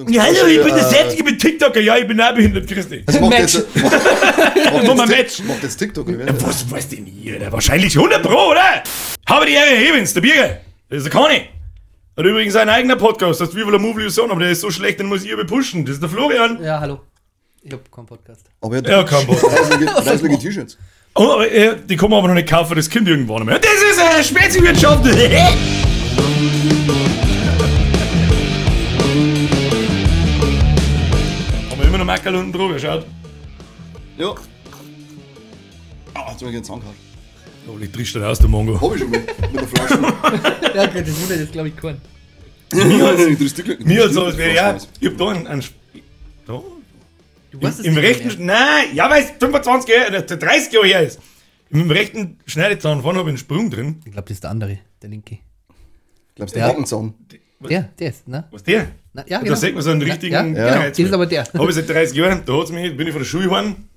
Ja, hallo, ich bin der Selbst, ich bin TikToker, ja, ich bin auch behindert, grüß dich. Also macht Match. jetzt, macht, Mach mal jetzt, Match. macht jetzt TikTok, oder wer? Was weiß denn ich, Alter? Wahrscheinlich 100 Pro, oder? Habe die Ehre, ich bin's, der Birger. Das ist der Conny. Hat übrigens seinen eigenen Podcast, das ist Viva la Movie aber der ist so schlecht, den muss ich überpushen. Das ist der Florian. Ja, hallo. Ich hab keinen Podcast. Aber er hat Ja, kein Podcast. Reißlücke T-Shirts. Oh, aber, die kann man aber noch nicht kaufen, das kommt irgendwann einmal. Das ist eine Speziwirtschaft. Haben wir immer noch Mackerl unten drüber, schaut. Ja. Ah, jetzt hab ich jetzt angehauen. Oh, ich trisch dann aus, der Mongo. Hab ich schon mal. Mit der Flasche. Ja, gut, das wundert jetzt, glaube ich, keinen. Mir als sowas wäre, ja. Ich hab da einen da? Du weißt es Im nicht rechten, mehr. nein, ja, weil es 25 Jahre, 30 Jahre her ist. Im rechten Schneidezahn vorne habe ich einen Sprung drin. Ich glaube, das ist der andere, der linke. Glaubst du, der Ja. Hackenzahn? Der ist, ne? Was der? Na, ja, Da genau. sieht man so einen richtigen Ja, genau. Kreuz. Das ist aber der. Habe ich seit 30 Jahren, da hat's mich, bin ich von der Schule gefahren.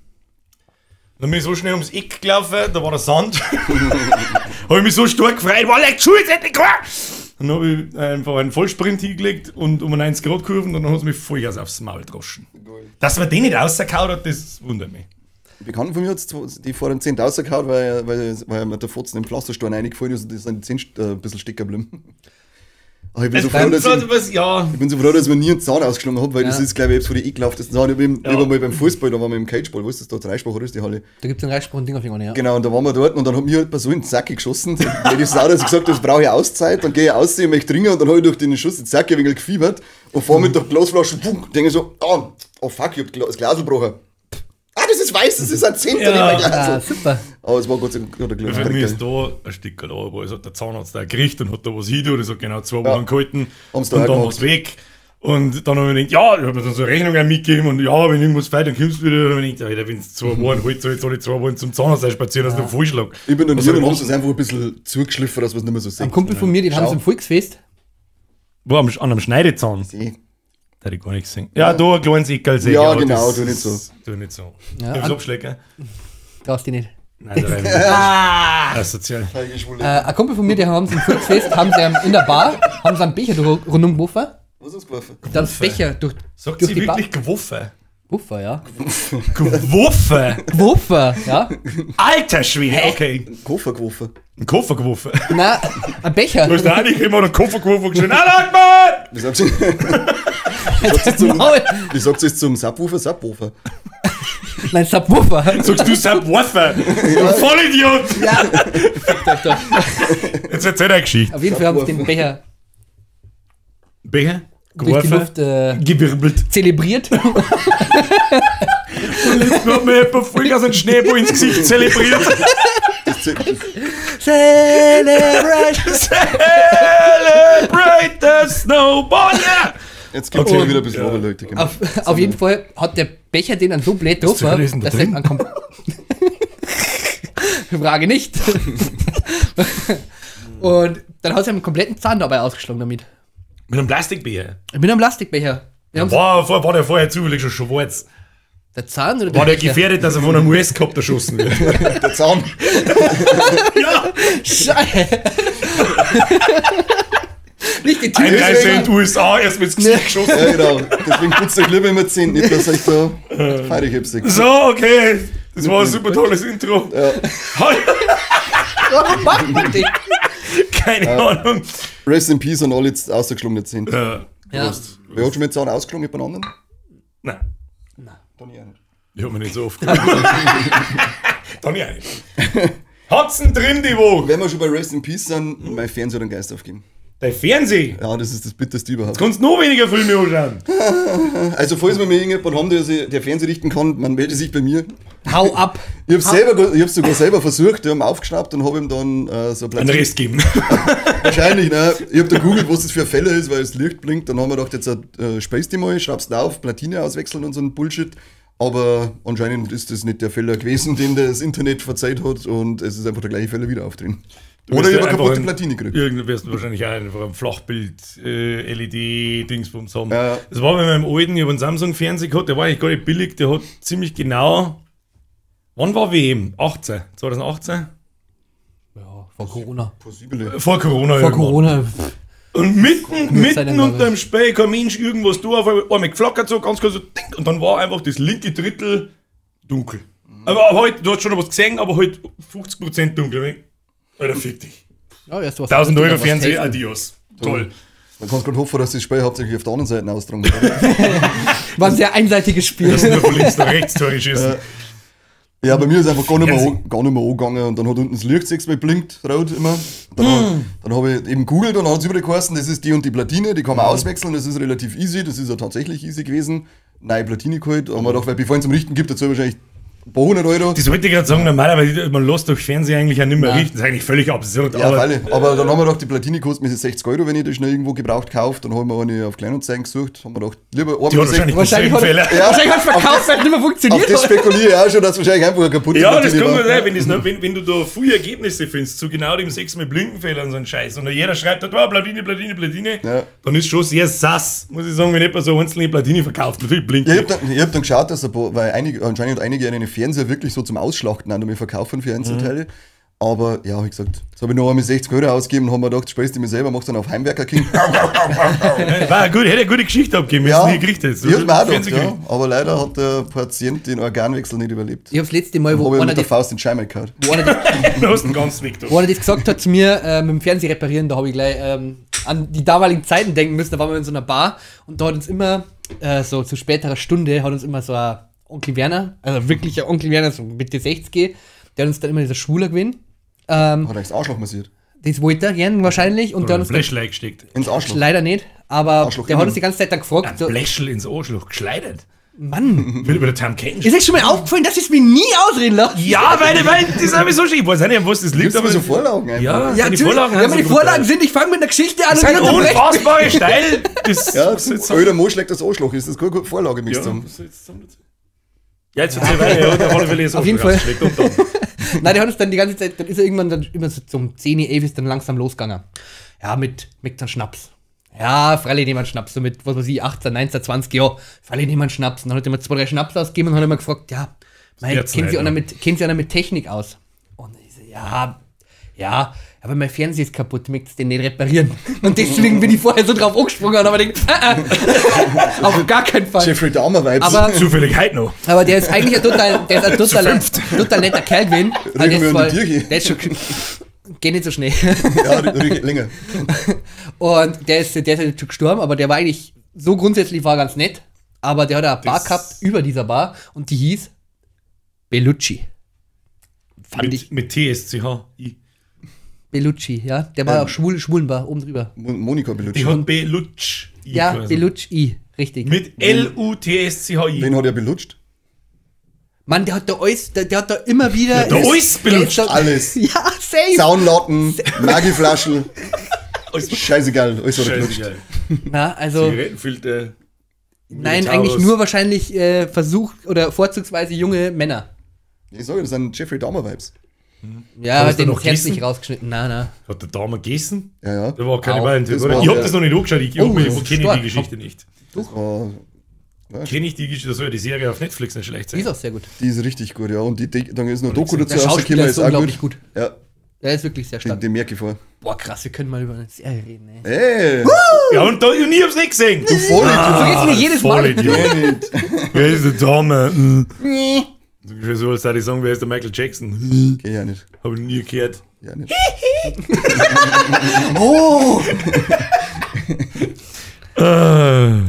Dann bin ich so schnell ums Eck gelaufen, da war der Sand. Habe ich mich so stark gefreut, war leicht Schule, ist endlich klar. Dann habe ich einfach einen Vollsprint hingelegt und um eine 90-Grad-Kurve und dann hat es mich Vollgas aufs Maul gedroschen. Dass man den nicht rausgehauen hat, das wundert mich. Ein Bekannten von mir hat die vor dem 10 rausgehauen, weil er mit der Fotzen im Pflasterstein reingefallen ist und die sind die 10 ein bisschen stecken geblieben. Aber ich bin so froh, dass ich, was, ja. ich bin so froh, dass ich mir nie einen Zahn ausgeschlagen habe, weil das Ja. ist, glaube ich, etwas von den ekelhaftesten Sachen. Ich hab Ja. hab mal beim Fußball, da waren wir im Cageball, wo ist das da? Dreisprach, oder ist die Halle? Da gibt es einen Reissprung und Ding auf jeden Fall, ja. Genau, und da waren wir dort und dann hat mir halt so in den Sack geschossen. Weil die Sau, dass ich gesagt habe, das brauche ich Auszeit, dann gehe ich aus und möchte trinken und dann habe ich durch den Schuss in den Sack ein wenig gefiebert und fahr mit der Glasflasche, pum, denke ich so, oh fuck, ich hab das Glas gebrochen. Ah, das ist weiß, das ist ein Zehner, Ja. ja. Glas. Ah, super. Aber es war Gott sei Dank der Glas. Für mich ist da ein Stück aber es hat der Zahnarzt da gekriegt und hat da was hin, das hat genau 2 Wochen gehalten. Haben's Und da auch dann gemacht. war's weg. Und dann habe ich gedacht, ja, ich habe mir dann so eine Rechnung auch mitgegeben und ja, wenn irgendwas fehlt, dann kommst du wieder. Und dann hab ich gedacht, Alter, wenn es 2 Wochen halt, soll jetzt alle 2 Wochen zum Zahnarzt spazieren, das ist ein Vollschlag. Ich bin dann Was hier soll und ich haben sie es einfach ein bisschen zugeschliffen, dass man es nicht mehr so sieht. Ein Kumpel von mir, den haben sie im Volksfest. Wo am, an einem Schneidezahn. See. Da hätte ich gar nichts gesehen. Ja, da ein kleines Eckerl sehe ich, Ja, aber genau, das tu nicht so. Tu nicht so. Ja, Ja, Darf ich abschlecken? Traust dich nicht. Nein, da rein. Asozial. Ein Kumpel von mir, den haben sie im Volksfest, haben sie in der Bar, haben sie einen Becher durch, rundum geworfen. Was ist geworfen? Dann das Becher durch, Sagt durch sie die Bar. wirklich gewuffen? Gewuffen, ja. Gewuffen? Gewuffen, ja. Alter Schwede, okay. Koffer geworfen. Ein Koffer geworfen. Nein, ein Becher. Du hast da eigentlich immer einen Koffer geworfen und geschrien, Alter, Mann! Wie sagt sie? Wie sagt sie zum, Maul. wie sagt sie es zum Subwoofer? Subwoofer. Nein, Subwoofer. Sagst du Subwoofer? Du Vollidiot! Ja. Doch, doch. Jetzt erzähl deine Geschichte. Auf jeden Fall haben sie den Becher Becher? durch die Geworfen? Luft Gewirbelt. zelebriert. Und letztens hat mir jemand Vollgas einen Schneeball ins Gesicht zelebriert. Das Celebration. Celebrate the snowball! Yeah! Jetzt gibt's Okay. mal wieder ein bisschen Ja. ja. Leute. Genau. Auf jeden Fall hat der Becher den dann so blöd zur Hölle getroffen, ist denn da dass er drin? ankommt. Frage nicht. Und dann hat er einen kompletten Zahn dabei ausgeschlagen damit. Mit einem Plastikbecher. Mit einem Plastikbecher. Wir haben's- War der vorher zufällig schon schwarz? Der Zahn oder der War der Becher? gefährdet, dass er von einem US-Cop erschossen wird? Der Zaun. Ja! Scheiße. Nicht die Tür. Einreise in die USA, erst mit ins Gesicht geschossen. Ja, genau. Deswegen putzt euch lieber immer 10, nicht, dass euch da feirig habt. So, okay. Das war ein super tolles Intro. Ja. Warum macht man das? Keine Ahnung. Rest in Peace an alle jetzt ausgeschlagene 10. Ja. Ja. Prost. Wer hat schon mit Zaun ausgeschlagen bei anderen? Nein, Toni auch nicht. ich hab mich nicht so oft gemacht. Toni auch nicht. Hat's denn drin die Woche? Wenn wir schon bei Rest in Peace sind, mein Fernseher hat einen Geist aufgeben. Dein Fernseh. Ja, das ist das Bitterste überhaupt. Kannst noch weniger Filme anschauen. Also, falls wir mir irgendjemanden haben, der Fernseher richten kann, man melde sich bei mir. Hau ab. Ich hab's, ich hab's sogar selber versucht, ich hab ihn aufgeschnappt und hab ihm dann so Einen Platine. Rest geben. Wahrscheinlich, ne? Ich hab da gegoogelt, was das für ein Fehler ist, weil das Licht blinkt. Dann haben wir gedacht, jetzt speist die mal, schraubst auf, Platine auswechseln und so ein Bullshit. Aber anscheinend ist das nicht der Fehler gewesen, den das Internet verzeiht hat und es ist einfach der gleiche Fehler wieder auftreten. Oder ich hab eine kaputte Platine gekriegt. Irgendwann wirst du wahrscheinlich auch einfach ein Flachbild, LED-Dingsbums haben. Ja. Das war bei meinem alten, ich habe einen Samsung-Fernseher gehabt, der war eigentlich gar nicht billig, der hat ziemlich genau. Wann war WM? 18? 2018? Ja, vor Corona. Possible. Vor Corona. Vor irgendwann. Corona. Und mitten Name. unter dem Spiel kein Mensch irgendwas da, auf einmal geflackert so, ganz kurz so, ding, und dann war einfach das linke Drittel dunkel. Aber halt, du hast schon was gesehen, aber halt 50% dunkel. Alter, fick dich. Ja, erst was 1000 Euro was Fernseher, testen. adios. Toll. Man kann gerade hoffen, dass das Spiel hauptsächlich auf der anderen Seite austragen wird. War ein sehr einseitiges Spiel. Das ist nur von links nach rechts Tore schießen. Ja, bei mir ist einfach gar nicht mehr angegangen und dann hat unten das Licht sechsmal blinkt, rot immer. Dann habe ich eben googelt und dann hat es überall geheißen, das ist die und die Platine, die kann man auswechseln, das ist relativ easy, das ist ja tatsächlich easy gewesen. Neue Platine geholt, haben wir gedacht, weil bevor es zum Richten gibt, dazu wahrscheinlich ein paar hundert Euro. Das wollte ich gerade sagen, normalerweise, man lässt doch Fernseher eigentlich auch nicht mehr Nein. richten. Das ist eigentlich völlig absurd. Ja, aber freilich. Aber dann haben wir gedacht, die Platine kostet mir 60 Euro, wenn ich das schnell irgendwo gebraucht kaufe. Dann haben wir eine auf Kleinanzeigen gesucht, haben wir gedacht, lieber die hat wahrscheinlich Wahrscheinlich denselben hat Fehler. Ja. wahrscheinlich hat's verkauft, weil es nicht mehr funktioniert. Auf das spekuliere ich auch schon, dass wahrscheinlich einfach eine kaputte Ja, das Platine kann war. man sein, wenn, das noch, wenn du da viele Ergebnisse findest, zu genau dem sechsmal Blinkenfehler und so ein Scheiß, und dann jeder schreibt, da, oh, Platine, Platine, Platine, Ja. dann ist schon sehr sass, muss ich sagen, wenn jemand so eine einzelne Platine verkauft. Natürlich blinkt Ja, die. ich hab dann geschaut, dass ein paar, weil anscheinend einige einen Fernseher wirklich so zum Ausschlachten auch noch mehr verkaufen für Einzelteile. Mhm. Aber ja, wie gesagt, jetzt habe ich noch einmal 60 Euro ausgegeben und habe mir gedacht, speist du mir selber, machst dann auf Heimwerker King. War gut, hätte eine gute Geschichte abgegeben, wenn ja, du nie gekriegt hättest. Ich hab's mir auch gedacht, Fernseher ja. gekriegt. Aber leider hat der Patient den Organwechsel nicht überlebt. Ich hab's letzte Mal, wo Habe ich einer mit der das, Faust in den Scheibe gehauen. wo einer das, Du hast den ganzen Weg durch. wo einer das gesagt hat zu mir, mit dem Fernseher reparieren, da habe ich gleich an die damaligen Zeiten denken müssen. Da waren wir in so einer Bar und da hat uns immer, so zu späterer Stunde, hat uns immer so ein Onkel Werner, also wirklicher Onkel Werner, so Mitte 60, der hat uns dann immer dieser Schwuler gewesen. Hat er das Arschloch massiert. Das wollte er gern wahrscheinlich und der hat Ein uns dann, Bläschle eingesteckt. Ins Arschloch. leider nicht, aber Arschloch der hat innen. uns die ganze Zeit dann gefragt, Ein so, Bläschel ins Arschloch geschleudert. Mann, Will über der Tom Kane ist euch schon mal aufgefallen, dass ich es mir nie ausreden lasse? Ja, weil das ist so schön. Ich weiß auch nicht, an was das liegt. Gibt's immer so Vorlagen einfach. Ja, Ja, die natürlich. Vorlagen ja, sind aber die so Vorlagen brutal. sind, ich fange mit einer Geschichte an Das und sind ich unterbreche. unfassbare Steil. Das Ja, was soll ich Alter Mo schlägt das Arschloch, ist das keine Vorlage, Ja, möchtest du sagen. was soll ich jetzt sagen dazu? Ja, jetzt erzähl weiter. Ja, auf alle Fälle ist Auf jeden Fall. rausgeschlägt und dann. Nein, der hat uns dann die ganze Zeit, dann ist er irgendwann dann immer so zum 10, 11 ist dann langsam losgegangen. Ja, mit dann Schnaps. Ja, freilich nehmen wir einen Schnaps, so mit, was weiß ich, 18, 19, 20 Jahren. Freilich nehmen wir einen Schnaps. Und dann hat er immer 2, 3 Schnaps ausgegeben und hat immer gefragt, ja, mei, Jetzt kennt sich nicht, einer mit, kennt sich einer mit Technik aus? Und ich so, ja, ja, aber mein Fernseher ist kaputt, ich möchte den nicht reparieren. Und deswegen bin ich vorher so drauf angesprungen und habe gedacht, auf gar keinen Fall. Jeffrey Dahmer Vibes. Aber Zufällig heute noch. aber der ist eigentlich ein total, total netter Kerl gewesen. Aber Rücken der wir ist an die voll, Kirche. der ist schon, geh nicht so schnell. ja, länger. Und der ist jetzt schon gestorben, aber der war eigentlich, so grundsätzlich war er ganz nett. Aber der hat eine Bar Das- gehabt über dieser Bar und die hieß Bellucci. Fand ich. Mit TSCH. I. Bellucci, ja. Der war auch Schwulenbar oben drüber. Monika Bellucci. Die hat Belutsch. I Ja, quasi. Bellucci, richtig. Mit L-U-T-S-C-H-I. Wen hat er belutscht? Mann, der hat da alles, der hat da immer wieder. Der hat da alles der ist belutscht. da- Alles. Ja, safe. Zaunlatten, Magiflaschen. Alles Scheißegal, alles hat er gelutscht. Scheißegal. Na, also. Zigarettenfilter. Nein, Minotaurus. eigentlich nur wahrscheinlich versucht oder vorzugsweise junge Männer. Ich sage, das sind Jeffrey Dahmer Vibes. Ja, Hast du den noch Herz nicht gegessen? rausgeschnitten. Na, na. Hat der Dahmer gegessen? Ja, ja. Da war keine Auch. Valentin, Das oder? war Ich hab der- das noch nicht angeschaut. Ich, Oh, ich das ist kenne stark. die Geschichte nicht. Das war, Kenne ich die Geschichte, das soll ja die Serie auf Netflix nicht schlecht Die sein. ist auch sehr gut. die ist richtig gut, ja. Und die, dann ist noch Doku dazu Der Schauspieler rausgekommen, ist auch unglaublich gut. Ja, Der ist wirklich sehr stark. den merke ich vor. Boah, krass, wir können mal über eine Serie reden, ey. Ey, Ja, und da, und ich hab's nicht gesehen. du Vollidiot. So geht's mir jedes Mal. Vollidiot. Wer ist der Dahmer? Hm. So ungefähr so, als würde ich sagen, wer ist der Michael Jackson? Hm. Kenn ich auch nicht. Hab ich nie gehört. Ja, nicht. Oh!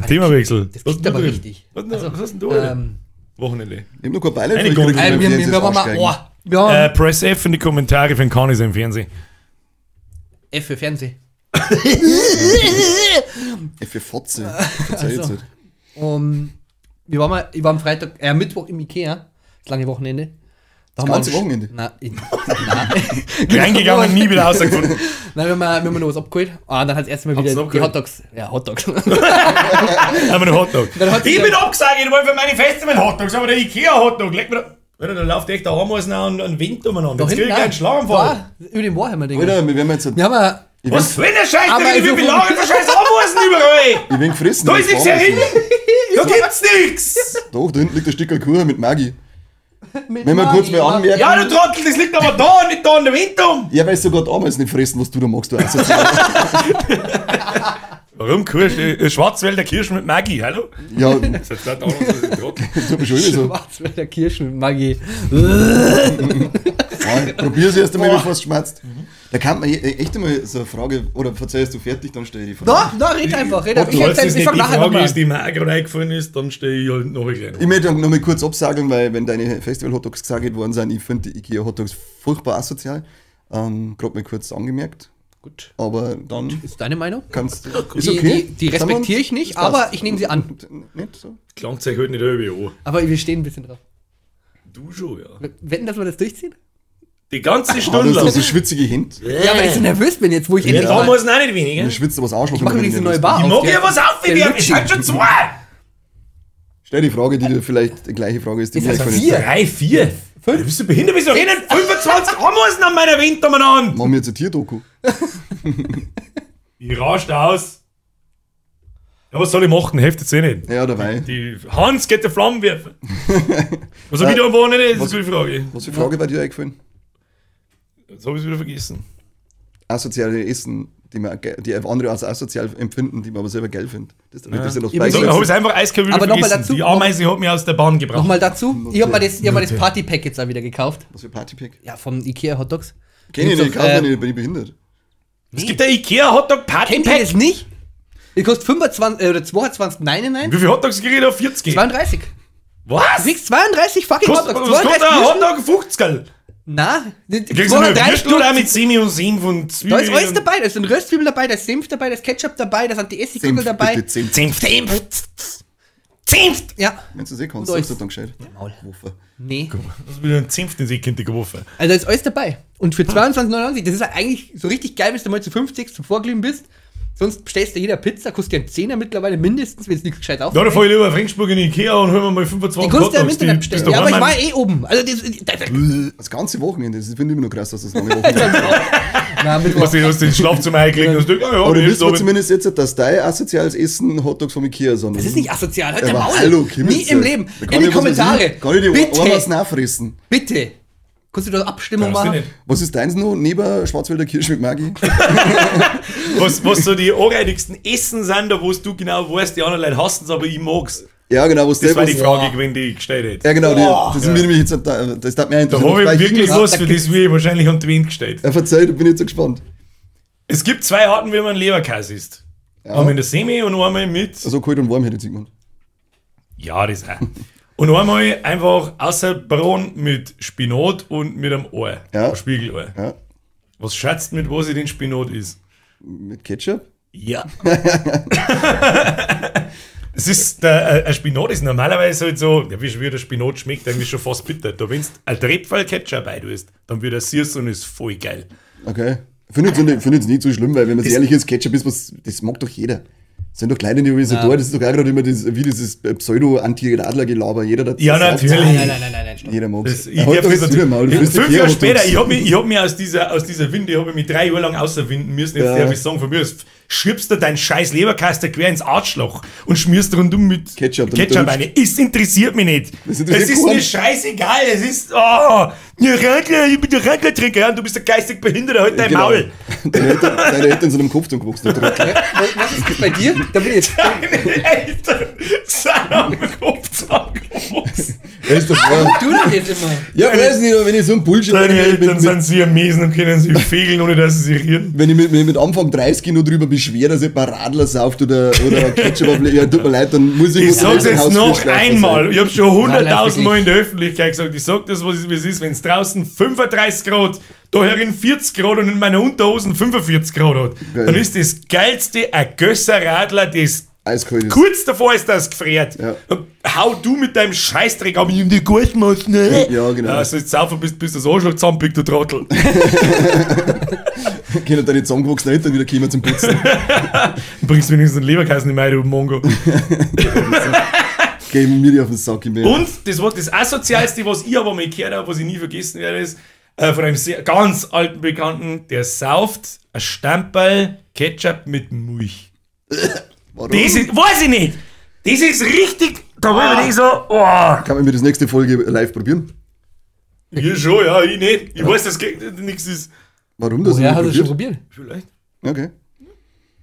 Themawechsel. Das Was klingt aber drin? richtig. Was, Also, was hast denn du heute? Wochenende. Ich hab noch kein Beileid Eine gekriegt, Gondel. wenn Wir waren mal, oh, wir haben Press F in die Kommentare für den Kanis im Fernsehen. F für Fernsehen. F für Fotze. Verzeih jetzt Also. nicht. Wir waren mal, ich war am Freitag, Mittwoch im Ikea, das lange Wochenende. Da haben ganze wir Wochenende? Na, na. Reingegangen, nie wieder rausgefunden. Nein, wir haben noch was abgeholt. Ah, dann hat es erstmal Habt's wieder noch die abgeholt? Hotdogs. Ja, Hotdogs. Haben wir noch Hotdog. Dann hat sich Ich der- bin abgesagt, ich wollte für meine Festival Hotdogs, aber der Ikea Hotdog, leck mir da. Alter, da läuft echt der Ameisen an und Wind umeinander. Jetzt krieg ich einen Schlaganfall. Da, über den Warhammer-Ding. Alter, wir werden jetzt. Wir haben ja, Ich Was bin, für eine Scheiße, Aber wie so viel Lagen für scheiß Ameisen überall? ich bin gefressen. Da ist nichts das herinnen. Da gibt's nichts. Doch, da hinten liegt ein Stück Kuchen mit Maggi. Wenn wir kurz mal anmerken. Ja, du Trottel, das liegt aber da, nicht da an der Wind um. Ja, weil sogar damals nicht fressen, was du da magst, du asozial. Warum Kirsch? Schwarzwälder Kirschen mit Maggi, hallo? Ja. Das ist jetzt auch noch so ein Trottel. Das tut mir schon immer so. Schwarzwälder Kirschen mit Maggi. Ja, probier's erst einmal, bevor es schmerzt. Da kann man echt einmal so eine Frage, oder verzeihst du fertig, dann stelle ich die Frage. Na, red einfach, red einfach. Falls das Ich nicht fang die nachher Frage nochmal ist, die mir auch gerade eingefallen ist, dann stelle ich halt noch ein kleines. Ich möchte noch mal kurz absagen, weil wenn deine Festival-Hotdogs gesagt worden sind, ich finde die Ikea-Hotdogs furchtbar asozial. Gerade mal kurz angemerkt. Gut. Aber dann Ist deine Meinung? kannst du. Ist okay. Die respektiere ich nicht, aber ich nehme sie an. Nicht so. Klangt sich heute nicht irgendwie an. Aber wir stehen ein bisschen drauf. Du schon, ja. Wetten, dass wir das durchziehen? Die ganze Ah, Stunde du hast lang. doch so schwitzige Hände. Ja, weil ich so nervös bin jetzt, wo ich Ja, endlich da mal... muss auch nicht weniger. Mir schwitzt aber das Arschloch. Ich mache immer, wenn übrigens eine ich neue nervös Bar Ich auf. mag ja was auf, der wie wir. Lutschi. Es sind schon zwei. Stell die Frage, die dir vielleicht die gleiche Frage ist, die Ist mir das eingefallen vier? ist. 3, 4, 5. Bist du behindert? Wieso rennen 25 Ameisen an meiner Wind umeinander? Machen wir jetzt eine Tierdoku. Ich rascht aus. Ja, was soll ich machen? Hilft jetzt eh nicht. Ja, dabei. Die Hans geht der Flammenwerfer. Was hab ich da am Wochenende? Das ist eine gute Frage. Was für Frage bei dir eingefallen? Jetzt hab ich's wieder vergessen. Asoziale Essen, die, man, die andere als asozial empfinden, die man aber selber geil findet. Das, das ist ja noch Ich bin So, so- hab ich's einfach eiskalt wieder Aber nochmal vergessen. dazu- Die Ameise hat mich aus der Bahn gebracht. Nochmal dazu, ich hab mir das, ich hab mir das Party-Pack jetzt auch wieder gekauft. Was für Partypack? Ja, vom Ikea Hotdogs. Kenn ich nicht, Gibt's kauf auch, mir nicht, bin ich behindert. Es gibt ein Ikea Hotdog Party Kennt ihr Pack. das nicht? Die kostet 25, oder 22,99. Wie viel Hotdogs krieg ich da? 40? 32. Was? Du kriegst 32 fucking Kostet, Hotdogs. was kostet 32 ein Würstel? Hotdog? 50? Na, Kriegst du eine 230 Würstel oder auch mit Semi und Senf und Zwiebeln? Da ist alles und- dabei. Da ist ein Röstzwiebel dabei, da ist Senf dabei, da ist Ketchup dabei, da sind die Essigkugel Senf, dabei. bitte, Senf. Senf. Senf. Senf. Ja. Wenn du es eh kannst, Und sagst du alles. dann gescheit. Maul. Waffe. Nee. Das ist wieder ein Senf, den sie Kind geworfen. Also da ist alles dabei. Und für 22,99, das ist ja eigentlich so richtig geil, wenn du mal zu 50 zum Vorglühen bist. Sonst bestellst du jeder Pizza, kostet ja einen Zehner mittlerweile mindestens, wenn es nichts gescheit Ja, aufmacht. da fahr ich lieber auf Regensburg in die Ikea und hol mir mal 25 Die kannst du ja im Hotdogs, Internet die- bestellen. die Ja, aber ich daheim war eh oben. Also das, Das ganze Wochenende, das finde ich immer noch krass, dass das lange Wochenende ist. Nein, Mittwoch. Was du hast den Schlafzimmer eingelegt hast. Ja, ja, Aber du ich wissen wir hab zumindest jetzt, dass dein asoziales Essen Hotdogs vom Ikea sind. Das ist nicht asozial, halt Ja, der aber Maul. hallo, Kimmel. Nie im Leben. In die Kommentare. Kann ich die Bitte. Ameisen auch fressen? Bitte. Kannst du da Abstimmung Brauchst du machen? nicht. Was ist deins noch? Neben Schwarzwälder Kirsch mit Maggi? Was so die anreitigsten Essen sind, da wo du genau weißt, die anderen Leute hassen es, aber ich mag's. Ja, genau, was Das war die was- Frage, gewesen, die ich gestellt hätte. Ja, genau, die, das ist mir nämlich jetzt, das darf mir Da habe ich wirklich Ja, was, da für das wir wahrscheinlich an die Wand gestellt. Er verzeiht, da bin ich jetzt so gespannt. Es gibt zwei Arten, wie man Leberkäse isst. Einmal in der Semi und einmal mit. Also kalt und warm hätte ich jetzt gemeint. Ja, das auch. Und einmal einfach außer Braun mit Spinat und mit einem Ei. Ja. Ein Spiegelei. Ja. Was schätzt mit was ich den Spinat isst? Mit Ketchup? Ja. Es ist, ein Spinat ist normalerweise halt so, ja, wie der Spinat schmeckt, eigentlich schon fast bitter. Da, wenn du ein Tröpfel Ketchup rein tust, dann wird er süß und ist voll geil. Okay. Finde ich jetzt nicht so schlimm, weil wenn man ehrlich ist, Ketchup ist was, das mag doch jeder. Das sind doch kleine die so da, das ist doch auch gerade immer das, wie dieses Pseudo-Anti-Radler-Gelaber. Jeder dazu Ja, sagt, natürlich. Nein, nein, nein, nein, nein, stopp. Jeder mag's. Das, ich Ja, halt darf doch das jetzt wieder mal. Du natürlich- frisst die 5 Jahre Ikea-Hotdogs. später, ich hab mich aus dieser Winde, ich hab mich 3 Jahre lang außerwinden müssen. Jetzt Ja. darf ich sagen, von mir aus, schiebst du dein scheiß Leberkasten quer ins Arschloch und schmierst rundum mit Ketchup, damit Ketchup du rein. Es interessiert mich nicht. Das interessiert Es ist keinen. mir scheißegal. Es ist, oh, ja, Radler, ich bin der Radlertrinker. Ja, und du bist der geistig Behinderter, halt dein Genau. Maul. Deine Eltern sind am Kopf dann gewachsen. der Trottel. Was ist das bei dir? Da bin ich jetzt. Deine Eltern sind am Kopf zusammengewachsen. Ja, ist doch wahr. Du denn jetzt immer? Ja, weiß nicht, aber wenn ich so ein Bullshit Deine wenn ich Eltern mit, sind Siamesen und können sich fegeln, ohne dass sie sich rühren. wenn ich mit Anfang 30 noch drüber beschwere, dass ich ein Radler sauft oder Ketchup auf, ja, tut mir leid, dann muss ich Ich muss sag's im jetzt Haus noch verschlafen einmal. sein. Ich hab schon 100.000 Mal wirklich. in der Öffentlichkeit gesagt, ich sag das, was es wie es ist, wenn es draußen 35 Grad, da herin 40 Grad und in meiner Unterhosen 45 Grad hat, Geil. dann ist das geilste ein Gösser Radler, das Eiskalt ist. kurz davor ist, dass es gefriert. Ja. Dann hau du mit deinem Scheißdreck ab in die Gurkenmassen. Ne? Ja, genau. Also jetzt saufen bist, bis das Arschloch zusammenpickt, du Trottel. Können deine zusammengewachsenen Eltern wieder kommen zum Putzen. Du bringst wenigstens einen Leberkäse nicht mehr, du Mongo. Geben mir die auf den Sack im Und das war das Asozialste, was ich aber mal gehört habe, was ich nie vergessen werde, ist von einem sehr, ganz alten Bekannten, der sauft ein Stamperl Ketchup mit Milch. Warum? Das ist, weiß ich nicht! Das ist richtig, da war ich so, oh. Kann man mir das nächste Folge live probieren? Ich schon, ja, ich nicht. Ich weiß, dass nichts ist. Warum das? Woher hast du schon probiert? Vielleicht. Okay.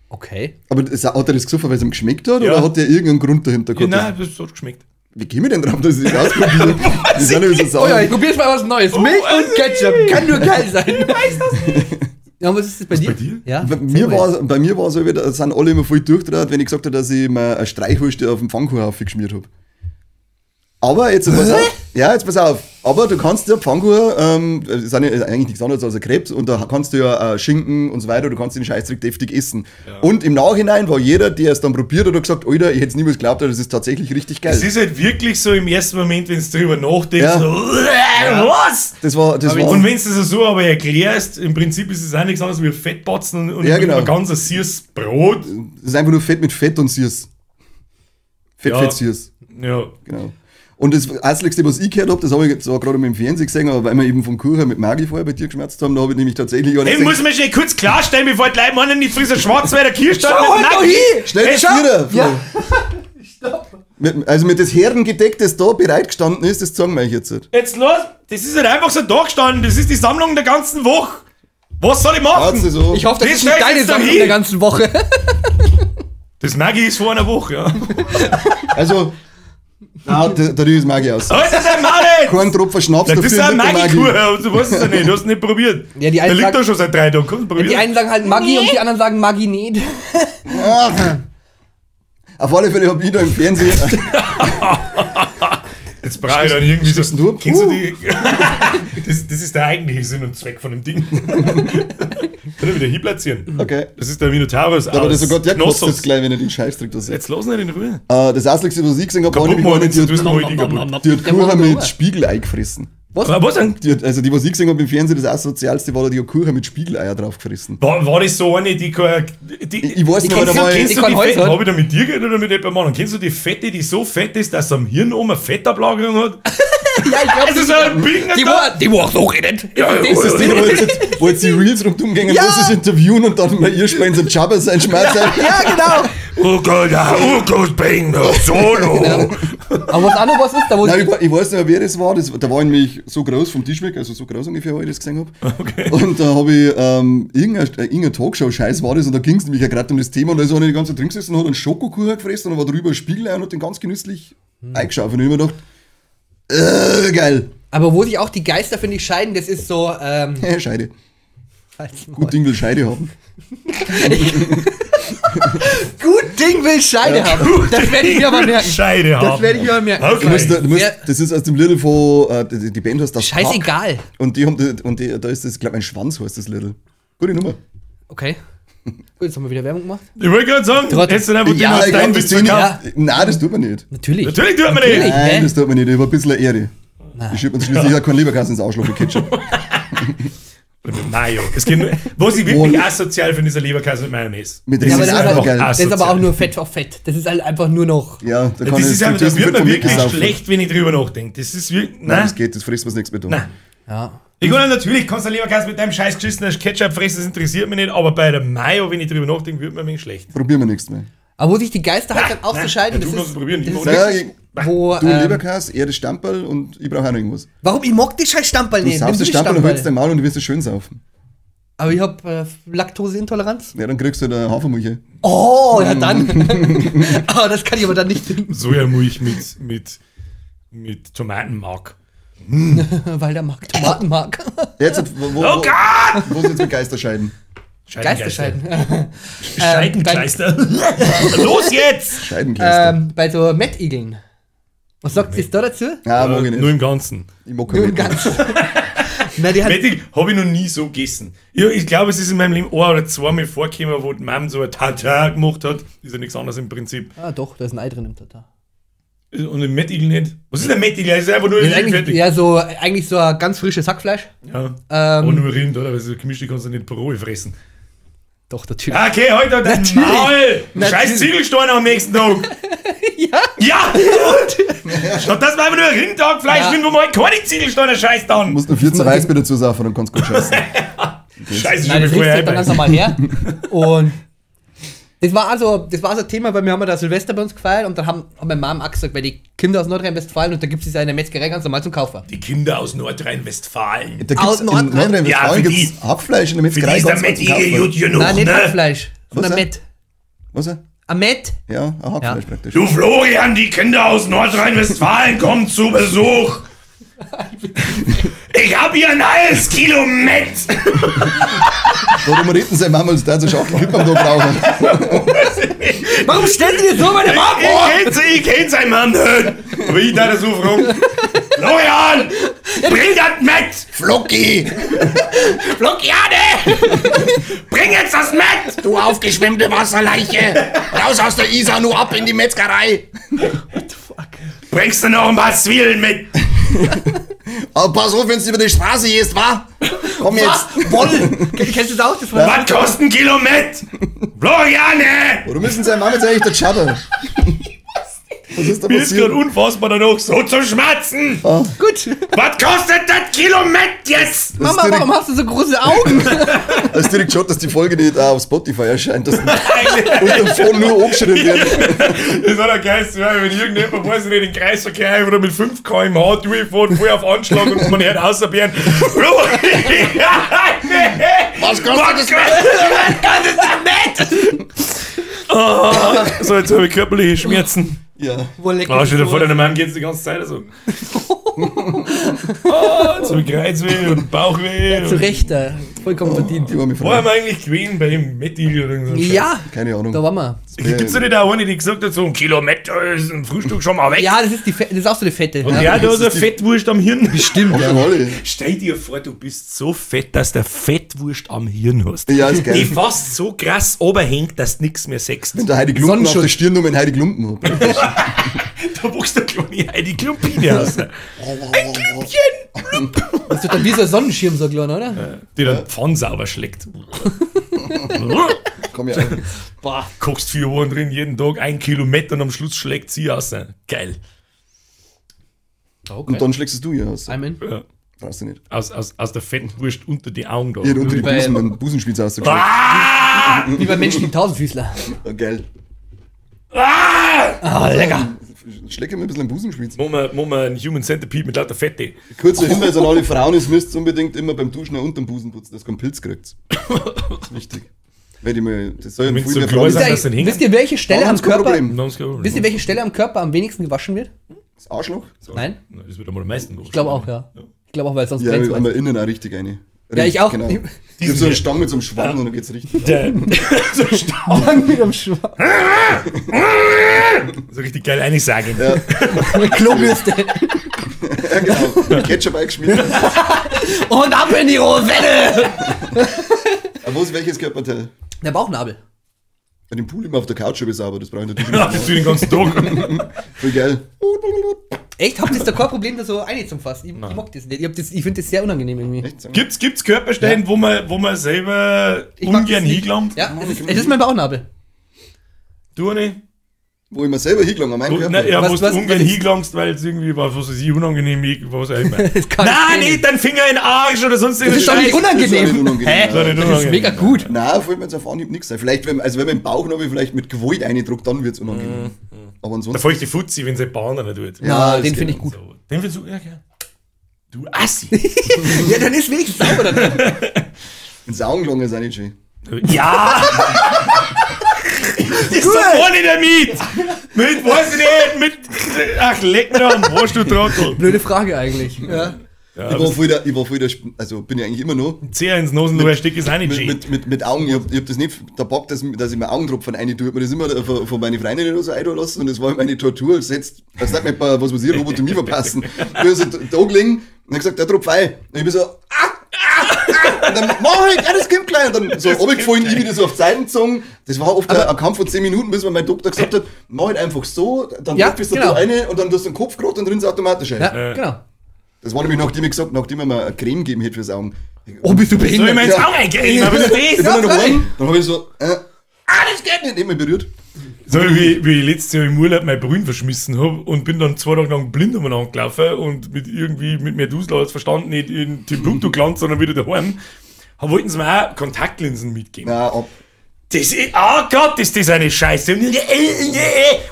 Okay. Aber hat er das gesoffen, weil es ihm geschmeckt hat? Ja. Oder hat der irgendeinen Grund dahinter gehabt? Ja, nein, das hat geschmeckt. Wie komme ich denn drauf, dass ich das ausprobiere? Das sind ja so Sachen. Oh ja, ich probiere mal was Neues. Oh, Milch und Ketchup. Kann nur geil sein. Ich weiß das nicht. Ja, was ist das bei dir? Bei dir? Ja, bei mir war es so, da sind alle immer voll durchgedreht, wenn ich gesagt habe, dass ich mir eine Streichwurst auf dem Pfannkuchen aufgeschmiert habe. Aber jetzt pass auf. Ja, jetzt pass auf. Aber du kannst ja Pfannkuchen, das ist eigentlich nichts anderes als ein Krebs, und da kannst du ja Schinken und so weiter, du kannst den Scheißdreck deftig essen. Ja. Und im Nachhinein war jeder, der es dann probiert hat, hat gesagt, Alter, ich hätte es niemals geglaubt, das ist tatsächlich richtig geil. Es ist halt wirklich so im ersten Moment, wenn du drüber nachdenkst, ja. So, was? Das war. Und wenn du es so aber erklärst, im Prinzip ist es auch nichts anderes wie Fettbatzen und ja, genau. ein ganz süßes Brot. Es ist einfach nur Fett mit Fett und süß. Fett, ja. Fett, süß. Ja. Genau. Und das Einzige, was ich gehört habe, das habe ich zwar gerade im Fernsehen gesehen, aber weil wir eben vom Kuchen mit Maggi vorher bei dir geschmerzt haben, da habe ich nämlich tatsächlich... Den muss man schnell kurz klarstellen, bevor die Leute meinen, nicht frisser Schwarzwälder Kirschstein mit Maggi. Schnell das wieder, Ja. Stopp. Also mit das Herrengedeck, das da bereit gestanden ist, das zeigen wir euch jetzt. Jetzt los, das ist halt einfach so da gestanden, das ist die Sammlung der ganzen Woche. Was soll ich machen? So. Ich hoffe, das ist nicht deine Sammlung der ganzen Woche. Das Maggi ist vor einer Woche, ja. Also... Nein, da ist Maggi aus. Alter, der Mann! Kein Tropfen Schnaps dafür. Das ist ein Maggi-Kuchen, du weißt es ja nicht, du hast es nicht probiert. Ja, die einen der liegt sagen, da schon seit 3 Tagen, komm, probier. Die einen sagen halt Maggi und die anderen sagen Maggi nicht. Ach. Auf alle Fälle hab ich da im Fernsehen... Jetzt brauche ich dann irgendwie so... Du? Kennst du die... Das ist der eigentliche Sinn und Zweck von dem Ding. Kann ich wieder hier platzieren. Okay. Das ist der Minotaurus. Aber das sogar der kotzt jetzt gleich, wenn er den Scheiß trinkt. Jetzt lass ihn in Ruhe. Das Einzige, was ich gesehen habe, war nämlich eine, die hat Kuchen mit Spiegelei gefressen. Was? Was denn? Die, also die, was ich gesehen habe im Fernsehen, das asozialste war, die hat Kuchen mit Spiegeleier drauf gefressen. War das so eine, die kein... Ich weiß nicht, aber da war... Kennst du die Fette? Hab ich da mit dir geredet oder mit jemandem anderen? Kennst du die Fette, die so fett ist, dass sie am Hirn oben eine Fettablagerung hat? Ja, ich glaube, das ist ein Binger die wo auch so redet. Ja, das ist die, wo jetzt die Reels rundum gingen, ja. wo sie es interviewen und dann bei ihr spielen sie Jabba sein Schmerz. Ja, ja, genau. Oh Gott, oh Gott, Bingo, Solo. Genau. Aber was auch noch was ist, da wo Nein, ich weiß nicht mehr, wer das war. Da war ich nämlich so groß vom Tisch weg, also so groß ungefähr, wo ich das gesehen habe. Okay. Und da habe ich irgendein Talkshow-Scheiß war das und da ging es nämlich ja gerade um das Thema und da ist einer die ganze Zeit drin gesessen und hat einen Schokokuchen gefressen und war drüber ein Spiegelei und hat den ganz genüsslich eingeschaut. Und ich hab mir gedacht, geil. Aber wo sich auch die Geister, finde ich, scheiden, das ist so. Scheide. Gut Ding will Scheide haben. Gut Ding will Scheide haben. Das werde ich mir aber merken. Scheide haben. Das werde ich mir aber merken. Okay. Du musst, das ist aus dem Little von. Die Band heißt das. Scheißegal. Pack. Und die haben, und die, da ist das, glaube ich, ein Schwanz heißt das Little. Gute Nummer. Okay. Gut, jetzt haben wir wieder Werbung gemacht. Ich wollte gerade sagen, hättest du einfach ja, den ich glaub, das verkauft. Ja. Nein, das tut man nicht. Natürlich. Natürlich tut man nicht. Nein, das tut man nicht. Ich habe ein bisschen Ehre. Nein. Ich schieb uns schließlich auch keinen Leberkäse ins Arschloch mit Ketchup. Oder mit Mayo. Es geht nur, was ich wirklich asozial finde, ist ein Leberkäse mit Mayonnaise. Mit Ja, aber das das, ist ist einfach halt, geil. das ist aber auch nur Fett auf Fett. Das ist halt einfach nur noch. Ja, da kann Das ich ist einfach, da das wird mir vom wirklich Mickey schlecht, wenn ich drüber nachdenke. Das ist wirklich. Nein, Nein. das geht, das frisst was nichts mehr da. Nein. Ja. Ich kann natürlich, kannst du Leberkäse mit deinem scheiß geschissenen Ketchup fressen, das interessiert mich nicht, aber bei der Mayo, wenn ich drüber nachdenke, wird mir ein wenig schlecht. Probieren wir nichts mehr. Aber wo sich die Geister halt dann auch so scheiden, Ja, du das kannst ist, probieren, ich das ist mag Naja, wirklich, ich, wo, du Leberkäse, er das Stamperl und ich brauche auch noch irgendwas. warum? Ich mag die scheiß Stamperl Du nicht. saufst Nimm das du die Stamperl und Stamperl. hältst dein Maul und du wirst es schön saufen. Aber ich hab Laktoseintoleranz. Ja, dann kriegst du halt eine Hafermilch. Oh, ja dann. Aber das kann ich aber dann nicht trinken, Sojamilch mit Tomatenmark. weil der mag Tomatenmark. Jetzt, wo, Oh Gott! wo sind jetzt mit Geisterscheiden? Geisterscheiden. Scheidengeister. Los jetzt! Scheidengeister. Bei so Mettigeln. Was sagt ihr da dazu? Ja, mag ich Nur nicht. im Ganzen. Ich mag Nur kein im Mettwurst. Ganzen. Na, die hat, Mettig habe ich noch nie so gegessen. Ich glaube, es ist in meinem Leben ein oder zweimal vorgekommen, wo die Mom so ein Tata gemacht hat. Ist ja nichts anderes im Prinzip. ah, doch, da ist ein Ei drin im Tata. Und ein Mettigel nicht. Was ist ein Mettigel? Das ist einfach nur Das ist eigentlich, fertig. ja, so, eigentlich so ein ganz frisches Hackfleisch. Ja. Aber nur Rind, oder? Weil so gemischte kannst du nicht pro fressen. Doch, natürlich. Okay, heute dein Natürlich. Maul! Natürlich. Scheiß Ziegelstein am nächsten Tag! Ja. Ja! Statt dass man einfach nur Rindhackfleisch Ja. nimmt, wo man halt keine Ziegelsteine scheißt dann. Du musst nur 14 Reisbier dazu saufen, dann kannst du gut scheißen. Scheiße, Nein, schon das bevor riechst ich halt dann ganz einbeiße. normal her. Und das war also, das war so ein Thema, weil wir haben ja da Silvester bei uns gefeiert und dann haben meine Mom auch gesagt, weil die Kinder aus Nordrhein-Westfalen und da gibt es eine Metzgerei ganz normal zum Kaufen. Die Kinder aus Nordrhein-Westfalen. Da gibt's Aus in Nordrhein-Westfalen Ja, für gibt's Hackfleisch in der Für die Metzgerei. ist der ganz normal zum Mettigel Kaufen. gut genug, Nein, nicht ne? Hackfleisch, sondern Was, Mett. Was? Ein Mett? Ja, ein Hackfleisch praktisch. Du Florian, die Kinder aus Nordrhein-Westfalen kommen zu Besuch. Ich hab hier ein halbes Kilo Mett. Warum reden sie Mama uns da so Schachtel Kippen am Tag brauchen? Warum stellt ihr so meine Mama vor? Ich kenn seinen Mann nicht. Aber ich da so fragen. Florian, bring das Mett. Flocki! Floriane, bring jetzt das Mett. Du aufgeschwemmte Wasserleiche! Raus aus der Isar, nur ab in die Metzgerei! Bringst du noch ein paar Zwiebeln mit? Aber pass auf, wenn du über die Straße gehst, wa? Komm jetzt! Woll! Kennst du das auch? Das war Was kostet ein Kilo Mett? Floriane! Warum ist denn seine Mama jetzt eigentlich der Chatter? Was ist da Mir ist passiert? gerade unfassbar danach so zu schmerzen. gut. Was kostet das Kilo Mett jetzt? Das Mama, ist direkt, warum hast du so große Augen? das ist direkt schon, dass die Folge nicht auch auf Spotify erscheint, dass und am Phone nur angeschrien wird. Das war der geilste, wenn irgendjemand, weiß ich nicht, den Kreisverkehr einfach mit 5 km/h durchfährt, voll auf Anschlag und man hört außer Bären. Was kostet das Was kostet das Mett? Oh, so, jetzt habe ich körperliche Schmerzen. Ja. Wo leck Oh, stell dir vor, deiner Mom geht's die ganze Zeit so. Oh, jetzt habe ich Kreuzweh und Bauchweh. Zu Recht, vollkommen verdient. Ich war mir Wo haben frei. wir eigentlich gewesen bei dem Metti oder irgend so ein Scheiß? Ja, Keine Ahnung. da waren wir. Gibt's da nicht auch eine, die gesagt hat, so ein Kilometer ist ein Frühstück schon mal weg? Ja, das ist, das ist auch so eine Fette. Und ja, da ist eine Fettwurst am Hirn. Bestimmt, ja. Alle. Stell dir vor, du bist so fett, dass du Fettwurst am Hirn hast. Ja, ist geil. Die fast so krass oberhängt, dass du nichts mehr siehst. Wenn der Heidi Klumpen auf Sonnenschutz. der Stirn nur einen Heidi Klumpen hat. Da wuchs der kleine Heidi Klumpine aus. Ein Klümpchen! Das wird dann wie so ein Sonnenschirm, so klein, oder? Die dann Pfann sauber schlägt. Komm ja. Boah. Kochst 4 Wochen drin, jeden Tag 1 Kilometer und am Schluss schlägt sie aus. Geil. Okay. Und dann schlägst du ihr aus. I'm in. Ja. Brauchst du nicht. Aus der Fettwurst unter die Augen da. Ich hätte unter die Bei- Busen, meinen Busenspitz rausgeschlagen. Ah! Wie beim menschlichen Tausendfüßler. Oh, geil. Ah! Ah, lecker. Schläge mir ein bisschen den Busenspitz. Machen wir einen Human Centipede mit lauter Fette. Kurzer Hinweis an alle Frauen, es müsst unbedingt immer beim Duschen auch unter den Busen putzen, dass kein Pilz kriegt. Das ist wichtig. Wenn ich mal, das soll ja Wenn's viel so mehr klar Frauen ist, sein. dass den hängen? Wisst ihr, welche Stelle Dann am haben's kein Körper. Problem. Wisst ihr, welche Stelle am Körper am wenigsten gewaschen wird? Das Arschloch? Nein? Das wird einmal am meisten Ich glaube auch, ja. Ich glaube auch, weil sonst Ja, brennt's aber innen auch richtig eine. Ja, ich auch. Genau. Ich hab so eine Stange mit so einem Schwamm und dann geht's richtig. Der, so stark, mit am Schwamm. so richtig geil einsagen. Ja, Klobürste. ja genau. Ketchup eingeschmiert. Und ab in die Rosette! Aber wo ist welches Körperteil? Der Bauchnabel. Bei dem Pool immer auf der Couch schon sauber, das brauche ich natürlich Ja, nicht. das tue ich den ganzen Tag. Voll geil. Echt? Habt ihr da kein Problem, da so eine zum Fassen? Ich mag das nicht. Ich finde das sehr unangenehm irgendwie. Echt? Gibt's Körperstellen, wo man selber Ich mag ungern das nicht. hingelangt? Ja, es ist mein Bauchnabel. Du nicht? Wo ich mir selber hingelangt, an meinem Wo, Körper. na, ja, Was- wo du was- ungern was- hingelangst, weil es irgendwie war, was weiß ich, unangenehm, was auch immer. Das kann Nein, ich nicht dein Finger in den Arsch oder sonst Das ist doch nicht Das ist auch nicht unangenehm. unangenehm. Hä? Das ist auch nicht Das ist unangenehm. mega gut. Nein, fällt mir jetzt auf Anhieb nichts ein. Vielleicht, wenn, also wenn man im Bauchnabel vielleicht mit Gewalt eindruckt, dann wird's unangenehm. Aber Da ansonsten. feucht die Fuzzi, wenn sie Bahn nicht tut. Na, das den geht finde ich auch. gut. So, den findest du, ja, okay. Du Assi. Ja, dann ist wenigstens sauber dann. Ins Augenlangen ist auch nicht schön. Ja! Das ist doch voll nicht damit! Mit, weiß ich nicht, mit. Ach, leck mir am Arsch, du Trottel! Blöde Frage eigentlich. Ja. Ja, Ich war voll der, also bin ich eigentlich immer noch. Zeher ins Nasenloch steck ist auch nicht schön. Mit Augen, ich hab das nicht der Bock, dass ich mir Augentropfen rein tue. Ich hab mir das immer von meinen Freundinnen oder so einlassen lassen und das war meine Tortur. Als jetzt, als nicht mir, was weiß ich, Lobotomie verpassen. Ich bin so da gelegen und hab gesagt, der Tropf ein. Und ich bin so, ah, ah, ah. Und dann mach ich, ja, das kommt gleich. Und dann so runtergefallen, ich wieder so auf die Seiten gezogen. Das war oft ein Kampf von 10 Minuten, bis mir mein Doktor gesagt hat, mach halt einfach so, dann Ja, tropfst du genau. da rein und dann tust du den Kopf gerade und drin ist automatisch rein. Ja, genau. Das war nämlich, nachdem ich gesagt, nachdem er mir eine Creme gegeben hätte fürs Augen. Oh, bist du Soll ich behindert? mir ins Ja. Auge eingehen? Aber das Ich bin ist dann Ja, heim, dann habe ich so, das geht nicht, nicht mehr berührt. So wie ich letztes Jahr im Urlaub mein Brünn verschmissen hab und bin dann 2 Tage lang blind umeinander gelaufen und mit irgendwie mit mir Dusel als Verstand nicht in Timbuktu gelandet, sondern wieder daheim. Wollten sie mir auch Kontaktlinsen mitgeben. Na, ab. Das ist, oh Gott, ist das eine Scheiße.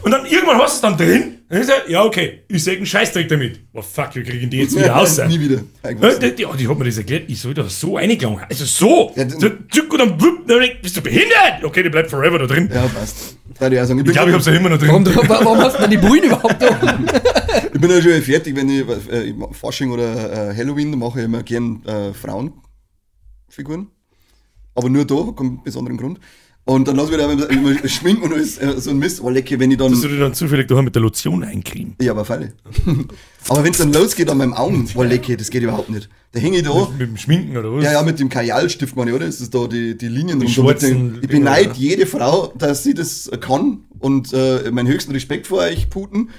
Und dann irgendwann hast du es dann drin. Dann ist er, ja, okay, ich sehe einen Scheißdreck damit. Oh fuck, wir kriegen die jetzt wieder raus. Nie wieder. Die hat mir das erklärt, ich soll da so reingelangen. Also so! Ja, so zück und dann wupp, dann bist du behindert! Okay, die bleibt forever da drin. Ja, passt. Da ich auch sagen, ich glaube, ich hab's ja immer noch drin. Warum hast du denn die Brühen überhaupt da? Ich bin ja schon fertig, wenn ich Fasching oder Halloween mache ich immer gern Frauenfiguren. Aber nur da, keinen besonderen Grund. Und dann lass ich mich da immer schminken und alles, so ein Mist. Oh, lecker, wenn ich dann. Dass du dich dann zufällig daheim mit der Lotion eincremen. Ja, aber freilich. Aber wenn es dann losgeht an meinem Augen, oh, lecker, das geht überhaupt nicht. Da hänge ich da. Mit dem Schminken oder was? Ja, ja, mit dem Kajalstift, meine ich, oder? Ist das da die Linien die schwarzen. Ich beneide jede Frau, dass sie das kann. Und meinen höchsten Respekt vor euch, Puten.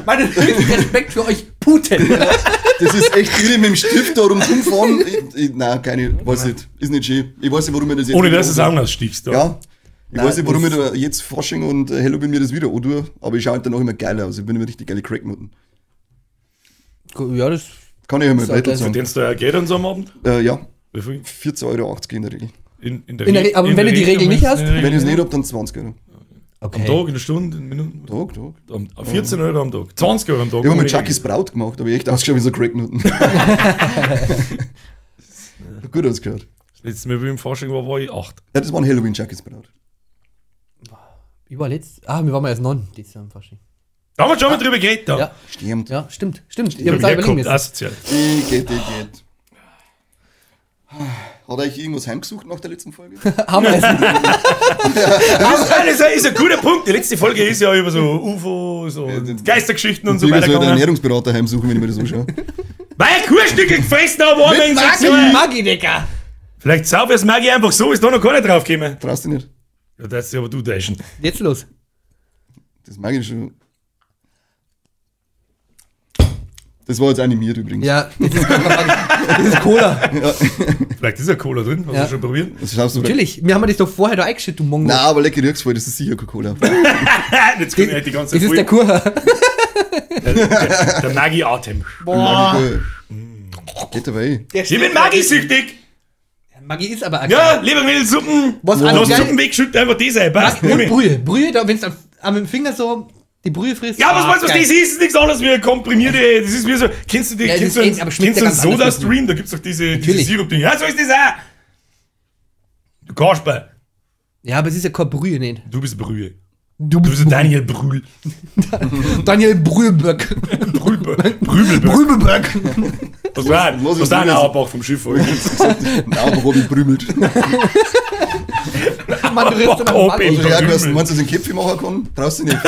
Meinen höchsten Respekt für euch, Puten. Ja, das ist echt irre mit dem Stift da rumfahren. Nein, keine, weiß nicht. Ist nicht schön. Ich weiß nicht, warum ich das jetzt. Ohne dass du es Augen ausstichst, da. Ja. Ich weiß nicht, warum ich da jetzt Fasching und Halloween mir das wieder antue, aber ich schaue halt danach immer geil aus. Ich bin immer richtig geile Cracknoten. Ja, das kann ich ja mal weiter sagen. Verdienst du ja Geld an so einem Abend? Ja. Wie viel? 14,80 Euro in der Regel. In der Regel. Aber wenn du die Regel nicht hast? Wenn ich es nicht hab, dann 20 Euro. Okay. Am Tag, in der Stunde, in Minuten? Tag. 14 Euro am Tag, 20 Euro am Tag. Ich habe mit Chuckys Braut gemacht, aber ich echt ausgeschaut wie so Cracknoten. Hat gut ausgehört. Das letzte Mal, wie ich im Fasching war, war ich 8. Ja, das war ein Halloween Chuckys Braut. Ich war letzt. Ah, wir waren mal erst 9 dieses Jahr im Fasching. Da haben wir schon mal drüber geredet. Da. Ja. Stimmt. Ja, stimmt. Ich hab's auch überlegen müssen. Asozial. Geht. Hat euch irgendwas heimgesucht nach der letzten Folge? Ameisen. Das ist ein guter Punkt. Die letzte Folge ist ja über so UFOs und Geistergeschichten und so weiter. Ich soll den Ernährungsberater heimsuchen, wenn ich mir das anschaue. Weil ich Kuhstücke gefressen habe, mit Maggi, Maggi, Digga. Vielleicht sauf ich das Maggi einfach so, ist da noch keiner drauf gekommen. Traust dich nicht. Ja, das ist aber du täuschen. Jetzt los. Das Maggi ist schon. Das war jetzt animiert übrigens. Ja, das ist Cola. Ja. Vielleicht ist ja Cola drin, hast du schon probiert? Das schaust du Natürlich, wir haben das doch vorher da eingeschüttet, du Mongo. Nein, aber lecker riechst voll, das ist sicher keine Cola. Jetzt kommt die ganze Das ist der Kuchen. Der Maggi-Atem. Boah. Geht dabei. Ich bin Maggi-süchtig. Maggi ist aber auch Ja, Lebermittelsuppen. Was Lass Suppen wegschütten, einfach das ein. Passt. Und Brühe. Brühe, da, wenn du mit dem Finger so die Brühe frisst. Ja, was meinst du, was das ist? Das ist nichts anderes wie eine komprimierte. Das ist wie so. Kennst du die? Ja, kennst du einen Soda-Stream? Da gibt's doch diese Sirup-Dinge. Ja, so ist das auch. Du Kasperl. Ja, aber es ist ja keine Brühe nicht. Du bist Brühe. Du bist Daniel Brühl. Daniel Brühlböck. Brühlböck. Brühlböck. Was war denn? Was war ein Auerbach vom Schiff? Ein Auerbach hab ich brümmelt. Mann, du redest dann am Meinst du, dass ich einen Käpfi machen kann? Traust du nicht.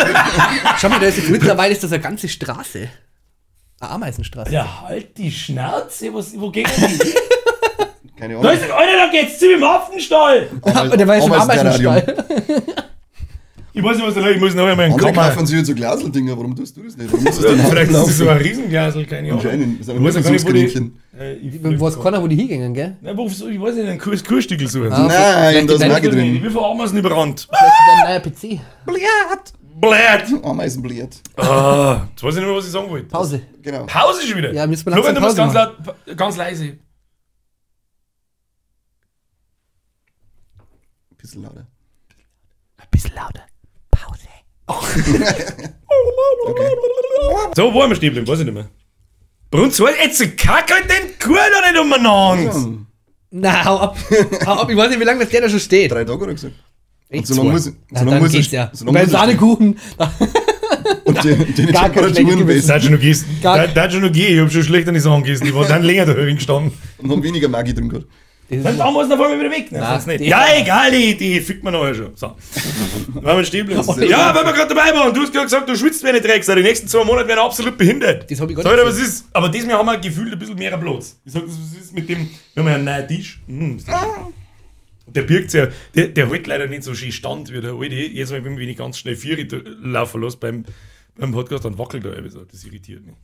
Schau mal, da ist jetzt mittlerweile ist das eine ganze Straße. Eine Ameisenstraße. Ja, halt die Schnauze. Wo geht denn die hin? Keine Ahnung. Da ist ein Alter, da geht's zu im Affenstall. Der war jetzt im Ameisenstall. Ich weiß nicht, was da läuft. Ich muss noch einmal in den Andere Kammer. kaufen sich halt so Glaseldinger. Warum tust du das nicht? Warum musst du das denn Vielleicht ist das so laufen? ein Riesenglasel, keine Ahnung. Anscheinend. Das ist Ich weiß ja gar nicht, wo die. Ich weiß keiner, wo die hingehen, gell? Nein, wo, ich weiß nicht, einen Kuhstückel suchen. Ah, Nein, da ist vielleicht Maggi Ich drin. bin vor Ameisen überrannt. Vielleicht ist dein neuer PC. Bläht! Bläht! Ameisenbläht. Ah, jetzt weiß ich nicht mehr, was ich sagen wollte. Pause. Genau. Pause schon wieder? Ja, müssen wir Florian, langsam du musst Pause ganz laut, ganz leise. Ein bisschen lauter. Ein bisschen lauter. Pause. Okay. So, wo haben wir stehen geblieben? Weiß ich nicht mehr. Bei uns war jetzt kack halt den Kuh noch nicht umeinander. Na, hau ab. Hau ab. Ich weiß nicht, wie lange das der da schon steht. 3 Tage, oder gesagt? Echt? So lange muss, Na, so lange dann muss geht's er, ja. so lange Bei muss er Sahnekuchen. Und die Gar kein Temperaturen schlechtes besser Das hat schon noch gegessen. Gar- Da hat schon noch gegeben. Ich hab schon schlechter nicht Sachen gegessen. Ich war dann länger da gestanden. und haben weniger Maggi drin gehabt. Das Dann ist Ameisen auf einmal wieder weg. Nein, Na, sonst nicht. die- Ja, egal, die fickt man nachher schon. So. Weil wir stehen bleiben. Ja, weil wir gerade dabei waren. Du hast gerade gesagt, du schwitzt wie eine Drecksau. Die nächsten 2 Monate werden absolut behindert. Das hab ich gar Sag nicht dir, was ist. Aber diesmal haben wir gefühlt ein bisschen mehr Platz. Ich sag, das ist mit dem, wir haben ja einen neuen Tisch. Ist das schön. Der birgt ja, der hält leider nicht so schön stand wie der alte. Jetzt Mal, wenn ich ganz schnell Vieri laufen lasse beim Podcast, dann wackelt er so. Das irritiert mich.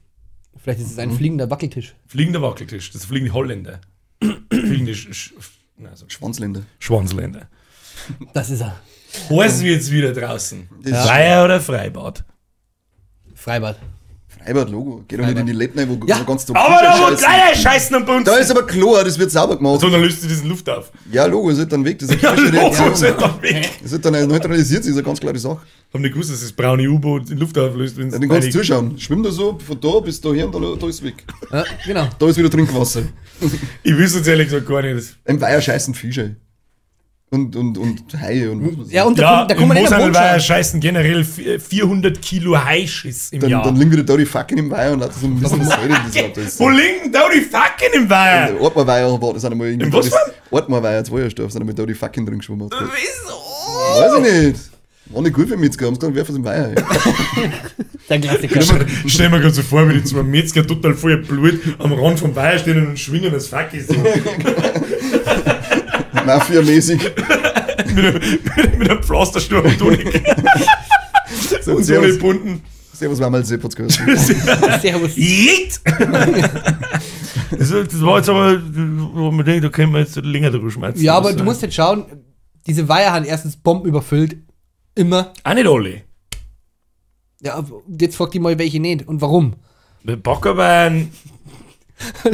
Vielleicht ist es ein fliegender Wackeltisch. Fliegender Wackeltisch, das fliegende Holländer. Fliegende Schwanzländer. Schwanzländer. Das ist er. Heiß wird's wieder draußen. Das Weiher oder Freibad? Freibad. Freibad, Logo. Geht doch nicht in die Letten rein, wo Ja. ganz so Aber da wo Scheißen. leider scheißen am Bunzen. Da ist aber Chlor, das wird sauber gemacht. So, dann löst du diesen Luft auf. Ja, Logo, ist halt dann weg. Das ist Ja, eine chemische Logo, Reaktion. ist halt dann weg. Das wird dann neutralisiert, das ist eine ganz klare Sache. Haben nicht gewusst, dass das braune U-Boot in Luft auflöst, wenn es Ja, den kannst du zuschauen. Schwimm da so, von da bis daher und dann, da ist weg. Ja, genau. Da ist wieder Trinkwasser. Ich wüsste jetzt ehrlich gesagt gar nicht. Im Weiher scheißen Fische. Und Haie und was weiß ich. Ja, und da Ja, kommt, da kommt man im in den Mooshandelweiher Boot scheißen generell 400 Kilo Haischiss im dann, Jahr. dann liegen wieder da die Fucking im Weiher und lauter so ein bisschen was soll denn das überhaupt alles? Wo liegen da die fucking im Weiher? Ortmar Weiher war das auch einmal irgendwie. Im was da das- Ortmar Weiher, Zweiersdorf, sind einmal da die fucking drin geschwommen. Wieso? Weiß ich nicht. War nicht gut für Metzger, haben sie gesagt, werfen sie im Weiher. Der Klassiker. Stell mir gerade so vor, wie die zwei Metzger total voll Blut am Rand vom Weiher stehen und schwingen das Fuck ist so. Mafia-mäßig. Mit einem Pflasterstuhl und Tonik. So, Und so servus, eine bunten. servus, war mal Sepp hat's gehört. Servus. Jeet! Das war jetzt aber, wo man denkt, da können wir jetzt länger drüber schmerzen. Ja, aber du musst jetzt schauen, diese Weiher haben erstens Bomben überfüllt. Immer. Auch nicht alle. Ja, jetzt frag die mal, welche nicht und warum. Der Backerbein.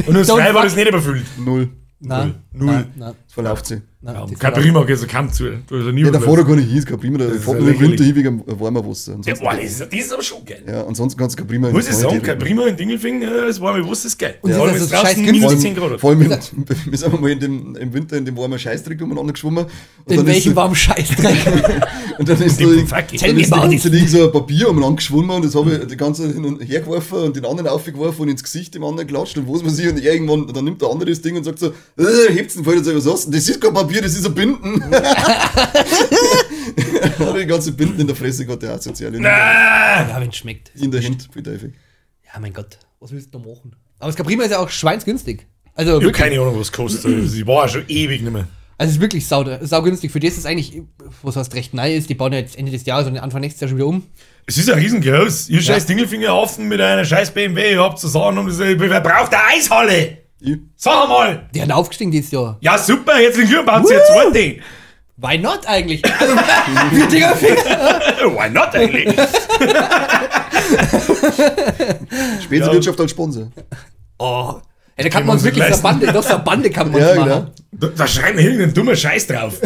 Und das Don't Freibad fuck- ist nicht überfüllt. Null. Nein. Null. Nein, Das verlauft sie. nein, Ja, das kein war- Prima, geht so kaum zu. Da ist ja nie Ja, davor überfüllt. kann ich hin, kein Prima, da ist fährt ja nur im Winter lächerlich. hin wegen warmer Wasser. Ja, Ansonsten, boah, das ist aber schon geil. ja, ansonsten kannst du kein Prima in Muss die ich sagen, Qualität kein reden. Prima in Dingelfing, das warme Wasser ist geil. Und Vor allem, das wenn's ist scheiß draußen günstig. minus 10 Grad hat. Vor allem, wir sind einmal im Winter in dem warmen Scheißdreck umeinander geschwommen. Und In dann welchem ist, warmen Scheißdreck? und dann ist Dem so, Fuck it. Tell dann me ist die about ganze it. Ding so ein Papier umeinander geschwommen und das habe ich die ganze Zeit hin und her geworfen und den anderen aufgeworfen und ins Gesicht dem anderen geklatscht und was weiß ich und irgendwann, dann nimmt der andere das Ding und sagt so, hebt's den Fall und sagt, was hast du denn? Das ist kein Papier, das ist ein Binden. Hat die ganze Binden in der Fresse gehabt, der Asoziale. Ah! Ja, wenn's schmeckt. In der Hand, bitte einfach. Ja, mein Gott. Was willst du noch machen? Aber das Caprima ist ja auch schweinsgünstig. Also, Ich hab wirklich, keine Ahnung, was es kostet. Ich war ja schon ewig nicht mehr. also es ist wirklich saugünstig. Für das ist eigentlich, was heißt recht neu ist, die bauen ja jetzt Ende des Jahres und Anfang nächstes Jahr schon wieder um. Es ist ja riesengroß. Ihr scheiß Dingelfingerhaufen mit einer scheiß BMW, ihr habt zu sagen, um das, wer braucht eine Eishalle? Ich? Sag mal! Die haben aufgestiegen dieses Jahr. Ja, super, herzlichen Glückwunsch, baut ihr zweite. Why not eigentlich? Also, wir Dingelfinger. Why not eigentlich? Speziwirtschaft als Sponsor. Oh. Ey, da kann man wir uns uns wirklich leisten. so eine Bande, doch so eine Bande kann man Ja, uns machen. genau. Da schreiben wir irgendeinen dummen Scheiß drauf.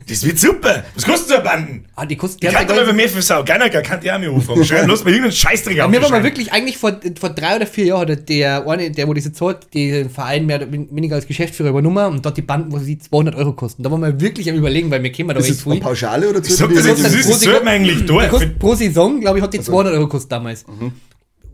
Das wird super. Was kostet so eine Banden? Ah, die kosten Die kann doch mal mehr für Sau. Keiner kann die auch mehr anfragen. Schreib los mal irgendeinen Scheißdreck auf. Mir war mal wirklich eigentlich vor 3 oder 4 Jahren hat der eine, der wo diese Zeit, den Verein mehr oder weniger als Geschäftsführer übernommen und dort die Banden, wo sie 200 Euro kosten. Da waren wir wirklich am Überlegen, weil wir kämen da Ist echt es eine früh. Pauschale oder Ich sag das jetzt, das ist, das sollte man eigentlich Die da. kostet pro Saison, glaube ich, hat die 200 Euro gekostet damals.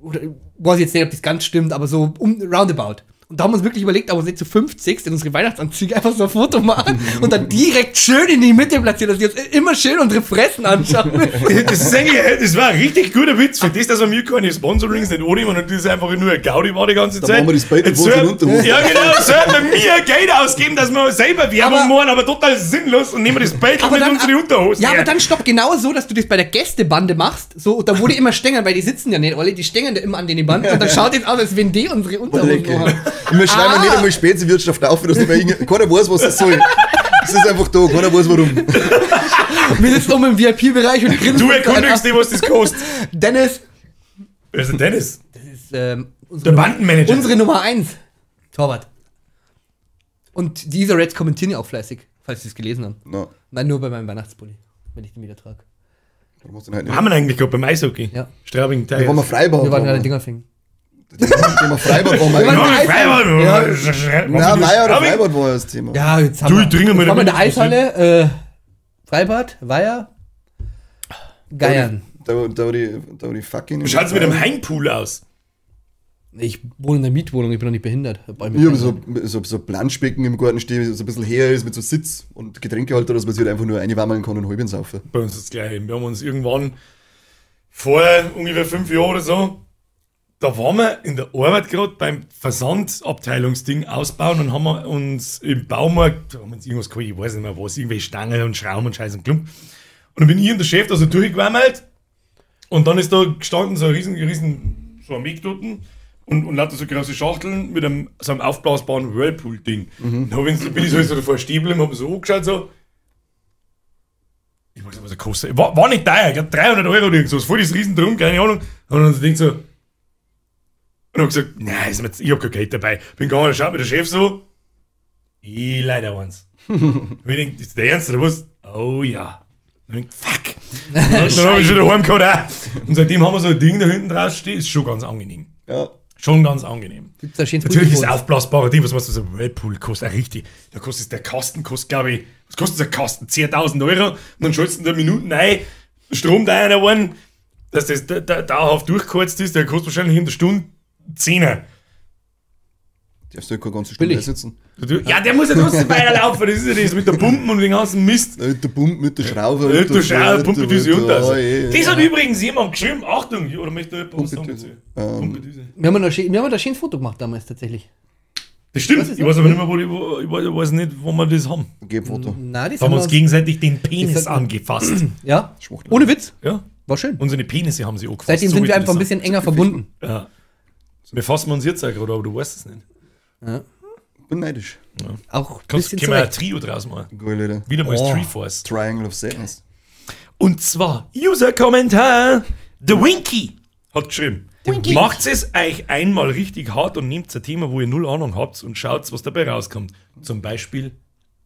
Oder, weiß ich jetzt nicht, ob das ganz stimmt, aber so um, roundabout. Und da haben wir uns wirklich überlegt, ob wir uns nicht zu 50 in unsere Weihnachtsanzüge einfach so ein Foto machen und dann direkt schön in die Mitte platzieren, dass die uns immer schön unsere Fressen anschauen. Das ist eigentlich, das war ein richtig guter Witz. Für das, dass wir mir keine Sponsorings nicht annehmen und das einfach nur ein Gaudi war die ganze Da Zeit. machen wir das Bild Jetzt von unseren soll- Unterhosen. Ja, genau, sollten wir mir Geld ausgeben, dass wir selber Werbung Aber- machen, aber total sinnlos und nehmen das Bild Aber mit dann- unseren Unterhosen. Ja, aber her. dann stopp genau so, dass du das bei der Gästebande machst. So, da wo die immer stängern, weil die sitzen ja nicht alle, die stängern da immer an den Banden und dann schaut es aus, als wenn die unsere Unterhosen Lecker. haben. Und wir schreiben Ah. nicht einmal Speziwirtschaft auf, dass nicht mehr keiner weiß, was das soll. Es ist einfach da, keiner weiß warum. Wir sitzen oben im VIP-Bereich und grinsen. Du uns erkundigst dich, was das kostet. an. Dennis, Wer ist denn Dennis? das ist unsere, Der Bandenmanager. unsere Nummer 1. Torwart. Und diese Reds kommentieren ja auch fleißig, falls sie es gelesen haben. Na, Nein, nur bei meinem Weihnachtspulli, wenn ich den wieder trage. warum hast du denn heute Wo haben wir denn eigentlich gerade beim Eishockey? Ja. Straubing, Wir waren mal Freibad. Wir waren gerade Dingerfing. Thema Freibad war Wir mal. waren- Ja, Freibad. Ja. Na, Weiher oder Straubing? Freibad war ja das Thema. Ja, jetzt haben Du, wir, ich trinke mal jetzt waren wir in der den Eishalle, Freibad, Weiher, Geiern. Da die fucking. Wie schaut's mit dem Heimpool aus? Ich wohne in der Mietwohnung, ich bin noch nicht behindert. Da brauch ich mir Ich habe keinen. so Planschbecken im Garten stehen, so ein bisschen her ist mit so Sitz und Getränkehalter, dass man sich halt einfach nur einwammeln kann und halb saufen. Bei uns ist das Gleiche. Wir haben uns irgendwann vor ungefähr 5 Jahren oder so, da waren wir in der Arbeit gerade beim Versandabteilungsding ausbauen und haben wir uns im Baumarkt, da haben wir uns irgendwas geholt, ich weiß nicht mehr was, irgendwelche Stangen und Schrauben und Scheiß und Klump. Und dann bin ich und der Chef da so durchgewammelt und dann ist da gestanden so ein riesen, so ein Weg dort und lauter so große Schachteln mit einem, so einem aufblasbaren Whirlpool-Ding. Mhm. Dann bin ich so davor stehen geblieben, hab so angeschaut, so, ich weiß nicht, was er kostet. War nicht teuer, ich glaube 300 Euro oder irgend sowas. Voll das Riesendrum, keine Ahnung. Und dann denkt so, Und hab gesagt, nein, ist mir jetzt, ich hab kein Geld dabei. Bin gegangen, schaut mir der Chef so, ich leider eins. Und ich denk, ist der Ernst oder was? Oh ja. Und ich denk, fuck. Und dann hab ich schon daheim gehabt auch. Und seitdem haben wir so ein Ding da hinten drauf stehen, ist schon ganz angenehm. Ja. Schon ganz angenehm. Gibt's da schönes Natürlich ist Publikum. aufblasbarer Ding, was machst du, so ein Whirlpool kostet auch richtig. Da kostet der Kasten, kostet glaube ich, was kostet der Kasten? 10.000 Euro. Und dann schaltest du da Minuten ein, Strom da einer rein, dass das da dauerhaft durchgeheizt ist, der kostet wahrscheinlich in der Stunde 10er. Darfst du ja keine ganze Stunde Billig. sitzen. Ja, der muss ja trotzdem weiterlaufen, das ist ja das mit der Pumpen und dem ganzen Mist. Mit der Pumpe, mit der Schraube. Mit der Schraube, Pumpedüse und das. Ja, eh, Das hat übrigens jemand geschrieben, Achtung, oder möchte jemand was sagen dazu? Pumpedüse. Pumpedüse. Wir haben da ein schönes Foto gemacht damals tatsächlich. Das stimmt, Was ist ich weiß aber nicht mehr, wo die, wo, ich weiß nicht, wo wir das haben. Gib Foto. Nein, das Da haben wir uns gegenseitig den Penis Das hat- angefasst. Ja, Schwuchtel. ohne Witz. Ja. War schön. Unsere Penisse haben sie angefasst. Seitdem so sind will wir ich einfach ein das bisschen enger verbunden. sagen. Ja. Wir fassen uns jetzt auch gerade, aber du weißt es nicht. Bin neidisch. Auch ein Kannst, bisschen können wir ein zurecht. Trio draus machen. Geil, Alter. Wieder mal Oh. das Treeforce. Triangle of Sadness. Und zwar, User-Kommentar, The Winky hat geschrieben. Macht es euch einmal richtig hart und nehmt ein Thema, wo ihr null Ahnung habt und schaut, was dabei rauskommt. Zum Beispiel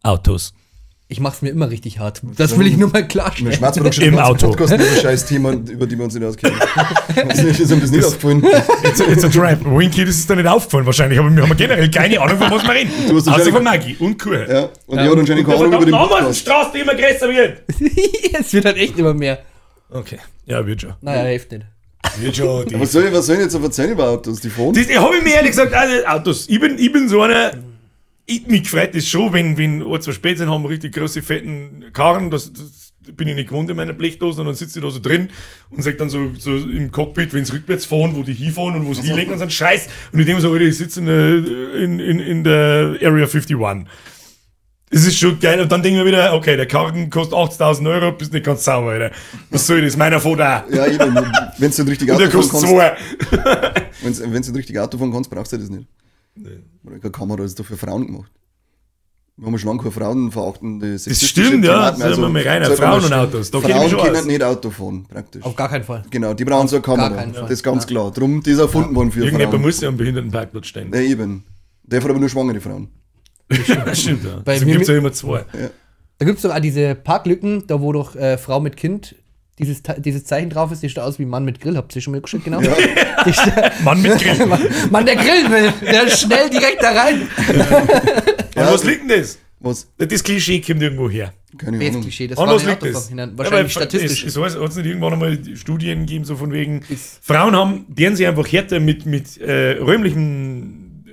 Autos. Ich mach's mir immer richtig hart. Das will ich nur mal Mir klarstellen. schmerzt mir doch schon Im den ganzen Auto. Podcast über scheiß Thema, über die wir uns nicht auskennen. Das ist mir das nicht aufgefallen. It's a trap. Winky, das ist dir nicht aufgefallen wahrscheinlich, aber wir haben generell keine Ahnung, von was wir reden. Du hast Außer wahrscheinlich- von Maggi und Kuh. Ja, und ich habe anscheinend keine Ahnung über den Nochmal Podcast. Straße, die immer größer wird. Es wird halt echt immer mehr. Okay. Ja, wird schon. Naja, hilft nicht. Wird schon. Die Was soll ich jetzt so erzählen über Autos? Die fahren? Das habe ich mir ehrlich gesagt, also Autos. Ich bin so einer, mich freut das schon, wenn ein, zwei spät sind, haben wir richtig große, fetten Karren, das bin ich nicht gewohnt in meiner Blechdose, und dann sitze ich da so drin und sag dann so im Cockpit, wenn sie rückwärts fahren, wo die hinfahren und wo sie hinlegen und so einen Scheiß. Und ich denke mir so, Alter, ich sitze in der Area 51. Das ist schon geil. Und dann denke ich mir wieder, okay, der Karren kostet 80.000 Euro, bist nicht ganz sauber, Alter. Was soll das? Meiner fährt auch. Ja, eben. Wenn du nicht richtig Und Auto der fahren kostet kannst, zwei. wenn's du nicht richtig Auto fahren kannst, brauchst du das nicht. Oder keine Kamera ist doch für Frauen gemacht. Wir haben schon lange keine Frauen verachtende Das stimmt, ja. Thematen, Sollen wir mal rein. sollte Frauen man und Autos. Da kenn ich mich Frauen schon können aus. nicht Auto fahren, praktisch. Auf gar keinen Fall. Genau, die brauchen so eine Kamera. Gar keinen Fall. Das ist ganz klar. Drum, die ist erfunden worden für Irgendjemand Frauen. muss ja am Behindertenparkplatz stehen. Ja, eben. Der fährt aber nur schwangere Frauen. Das stimmt, ja. Bei Deswegen mir gibt es ja immer zwei. Da gibt's doch auch diese Parklücken, da wo doch Frau mit Kind dieses Zeichen drauf ist, die schaut aus wie Mann mit Grill. Habt ihr schon mal geschickt, genau? Die Mann mit Grill. Mann, der grillen will, der schnell direkt da rein. An was liegt denn das? Was? Das Klischee kommt irgendwo her. Keine Das Ahnung. Klischee, das An war was in liegt das? Autofahren hinein. Wahrscheinlich Ja, aber statistisch. Es hat es nicht irgendwann einmal Studien gegeben, so von wegen, Frauen haben, deren sich einfach härter mit räumlichem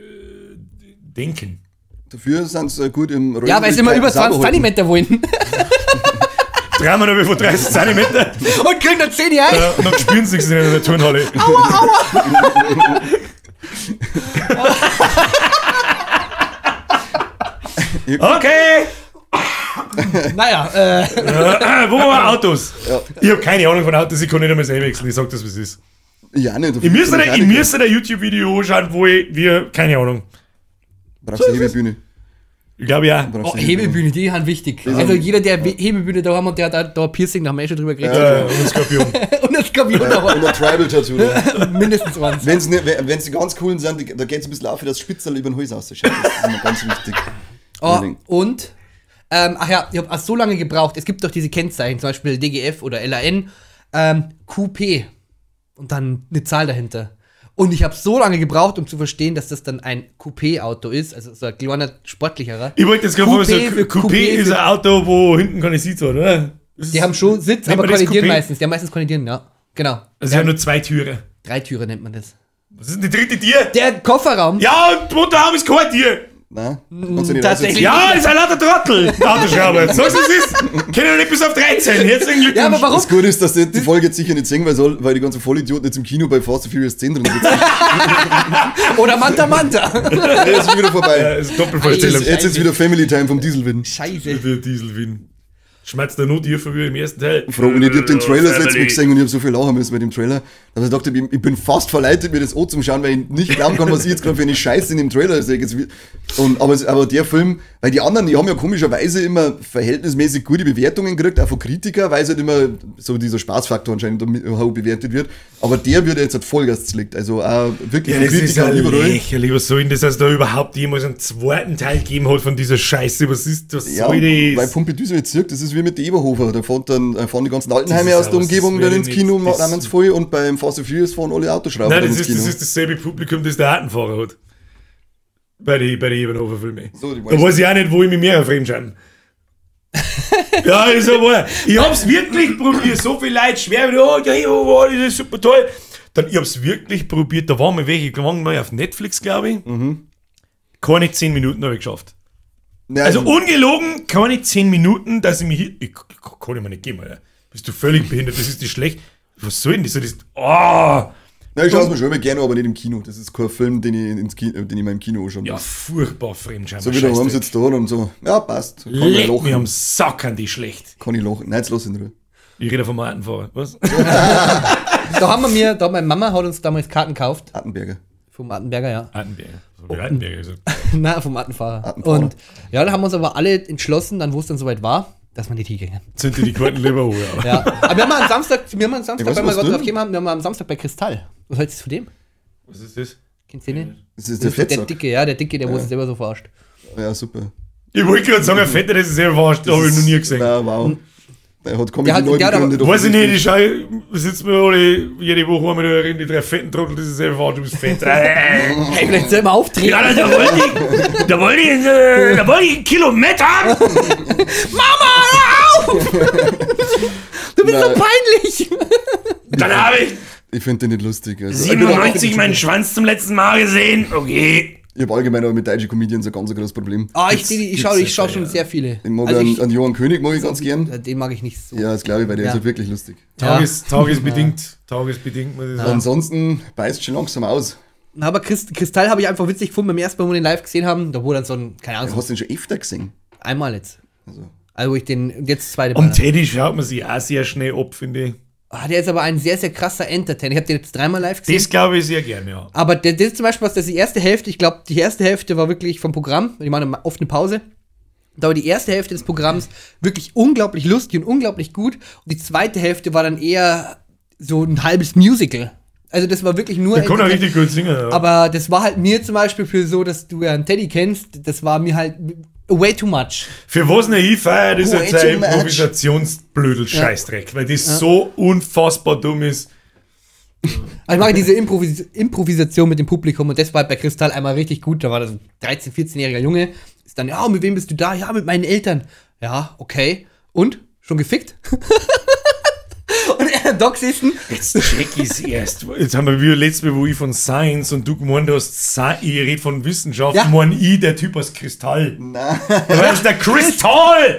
Denken. Dafür sind sie gut im Ja, weil sie immer über 20 Zentimeter wollen. Dreimal über von 30 Zentimeter. Und kriegen dann 10 Jahre. Ja, und dann spüren sie sich in der Turnhalle. Aua, aua. Okay! Naja, Wo waren wir? Autos? Ja. Ich habe keine Ahnung von Autos, ich kann nicht einmal selber wechseln, ich sag das, wie es ist. Ja, nicht. Ich müsste ein YouTube-Video anschauen, wo ich, wir, keine Ahnung. Brauchst du eine Hebebühne. Ich glaube ja. Brauchst oh, eine Hebebühne. Hebebühne, die sind wichtig. Also jeder, der Hebebühne da haben und der hat da ein Piercing, da haben wir eh schon drüber geredet. Und ein Skorpion. Und das Skorpion da Und ein Tribal-Tattoo. haben. Mindestens eins. Wenn's nicht, wenn's die ganz coolen sind, da geht's ein bisschen auf, wie das Spitzel über den Hals ausschaut. Das ist immer ganz wichtig. Oh, und, ach ja, ich habe auch so lange gebraucht. Es gibt doch diese Kennzeichen, zum Beispiel DGF oder LAN, QP und dann eine Zahl dahinter. Und ich habe so lange gebraucht, um zu verstehen, dass das dann ein Coupé-Auto ist, also so ein kleiner sportlicherer. Ich wollte jetzt gerade mal Coupé sagen, für Coupé Coupé ist für- ein Auto, wo hinten keine Sitz hat, oder? Das Die ist- haben schon Sitz, Nennt aber man das kollidieren Coupé? meistens. Die haben meistens kollidieren, ja. Genau. Also, sie haben nur zwei Türen. Drei Türen nennt man das. Was ist denn die dritte Tür? Der Kofferraum. Ja, und Motorhaube ist kein Tier. Nein, kannst du nicht Tatsächlich. Ja, ist ein lauter Trottel. Der Autoschrauber. Sag's, was es ist. Kennen nicht bis auf 13. Herzlichen Glückwunsch. Ja, aber warum? Das Gute ist, dass die Folge jetzt sicher nicht sehen, weil die ganzen Vollidioten jetzt im Kino bei Fast and Furious 10 drin sitzen. Oder Manta Manta. Jetzt ist wieder vorbei. Ja, ist Doppelvorstellung. Jetzt ist wieder Family Time vom Dieselwind. Scheiße. Der Dieselwin. Schmerzt der Not tiefer wie im ersten Teil. Frag mich nicht, ich hab den Trailer das letzte Mal gesehen und ich hab so viel lachen müssen bei dem Trailer. Dass ich dachte, ich bin fast verleitet, mir das anzuschauen, weil ich nicht glauben kann, was ich jetzt gerade für eine Scheiße in dem Trailer sehe. Aber der Film, weil die anderen, die haben ja komischerweise immer verhältnismäßig gute Bewertungen gekriegt, auch von Kritikern, weil es halt immer so dieser Spaßfaktor anscheinend hoch bewertet wird. Aber der wird jetzt halt Vollgas gelegt. Also auch wirklich ja, von Kritikern das ist ja überall. Lächerlich, was soll denn das, dass da überhaupt jemals einen zweiten Teil gegeben hat von dieser Scheiße? Was ist das? Ja, soll das? Weil Pumpe Düse jetzt zirkt, das ist wie mit der Eberhofer. Da fahren die ganzen Altenheime aus der Umgebung dann ins Kino, nehmen es voll, und beim Fast and Furious fahren alle Autoschrauber. Nein, ins Kino. Das ist dasselbe Publikum, das der Attenfahrer hat. Bei den Ebenhofer-Filmen. So, da weiß ich auch nicht, wo ich mich mehr fremdscheine. Ja, ist ja wahr. Ich hab's wirklich probiert. So viele Leute schwärmen, oh, der Eberhofer, das ist super toll. Dann, ich hab's wirklich probiert. Da waren mal welche, waren mal auf Netflix, glaube ich. Mhm. Keine 10 Minuten habe ich geschafft. Nein, also ungelogen, keine 10 Minuten, dass ich mich hier. Ich kann ich mir nicht geben, Alter. Bist du völlig behindert, das ist nicht schlecht. Was soll denn das? Das oh. Nein, ich schaue es mir schon immer gerne, aber nicht im Kino. Das ist kein Film, den ich mal im Kino anschauen muss. Ja, furchtbar fremd. So wie daheim sitzt da und so, ja, passt. Kann Leck lachen. mich am Sack an die schlecht. Kann ich lachen. Nein, jetzt lass ihn in Ruhe. Ich rede vom Altenfahrer. Was? Da haben wir mir, da meine Mama hat uns damals Karten gekauft. Attenberger. Vom Attenberger, ja. Attenberger. So wie Attenberger gesagt. Nein, vom Attenfahrer. Und ja, da haben wir uns aber alle entschlossen, dann wo es dann soweit war, dass man nicht hingegangen. Sind die Karten lieber hoch, ja. Ja. Aber wir haben am Samstag, weil wir gerade drauf gekommen haben, wir haben am Samstag bei Kristall. Was hältst du von dem? Was ist das? Kennst du den nicht? Das ist der Fettsack. Der Dicke, ja, der Dicke, der wo sich selber so verarscht. Ja, super. Ich wollte gerade sagen, ein Fetter, der sich selber verarscht, habe ich noch nie gesehen. Na, wow. Der hat Comedy neu gegründet. Weiß ich nicht, ich schaue, sitzen wir alle jede Woche einmal da reden, die drei fetten Trottel, die sich selber verarschen, du bist fett. Hey, vielleicht selber auftreten. Ja, da wollte ich ein Kilo Mett haben. Mama, hör auf! Du bist so peinlich. Dann habe ich. Ich finde den nicht lustig. Also, 97 meinen Schwanz zum letzten Mal gesehen. Okay. Ich habe allgemein aber mit deutschen Comedians ein ganz großes Problem. Ah, ich schaue schon sehr viele. Ich mag also an Johann König mag ich ganz gern. Den mag ich nicht so. Ja, das glaube ich, weil der ist halt wirklich lustig. Tagesbedingt, tagesbedingt, muss ich sagen. Ansonsten beißt schon langsam aus. Aber Kristall habe ich einfach witzig gefunden, beim ersten Mal, wo wir den live gesehen haben, da wurde dann so ein, keine Ahnung. Hast du den schon öfter gesehen? Einmal jetzt. Also wo ich den, jetzt zweite Mal. Und Teddy schaut man sich auch sehr schnell ab, finde ich. Ah, der ist aber ein sehr, sehr krasser Entertainer. Ich habe den jetzt dreimal live gesehen. Das glaube ich sehr gerne, ja. Aber der zum Beispiel, was das die erste Hälfte, ich glaube, die erste Hälfte war wirklich vom Programm, ich meine, oft eine Pause. Da war die erste Hälfte des Programms wirklich unglaublich lustig und unglaublich gut. Und die zweite Hälfte war dann eher so ein halbes Musical. Also das war wirklich nur. Der konnte auch richtig gut singen, ja. Aber das war halt mir zum Beispiel für so, dass du ja einen Teddy kennst, das war mir halt way too much. Für was nicht ich feiere, das ist jetzt ein Improvisationsblödel-Scheißdreck, weil das so unfassbar dumm ist. Also ich mag diese Improvisation mit dem Publikum und das war halt bei Kristall einmal richtig gut. Da war das ein 13-, 14-jähriger Junge. Ist dann, ja, mit wem bist du da? Ja, mit meinen Eltern. Ja, okay. Und? Schon gefickt? Und er Doc sitzen. Jetzt check ich's erst. Jetzt haben wir wieder letztes Mal, wo ich von Science und du gemeint hast, ich rede von Wissenschaft, ja. Mein ich, der Typ aus Kristall. Nein. Das ist der Kristall!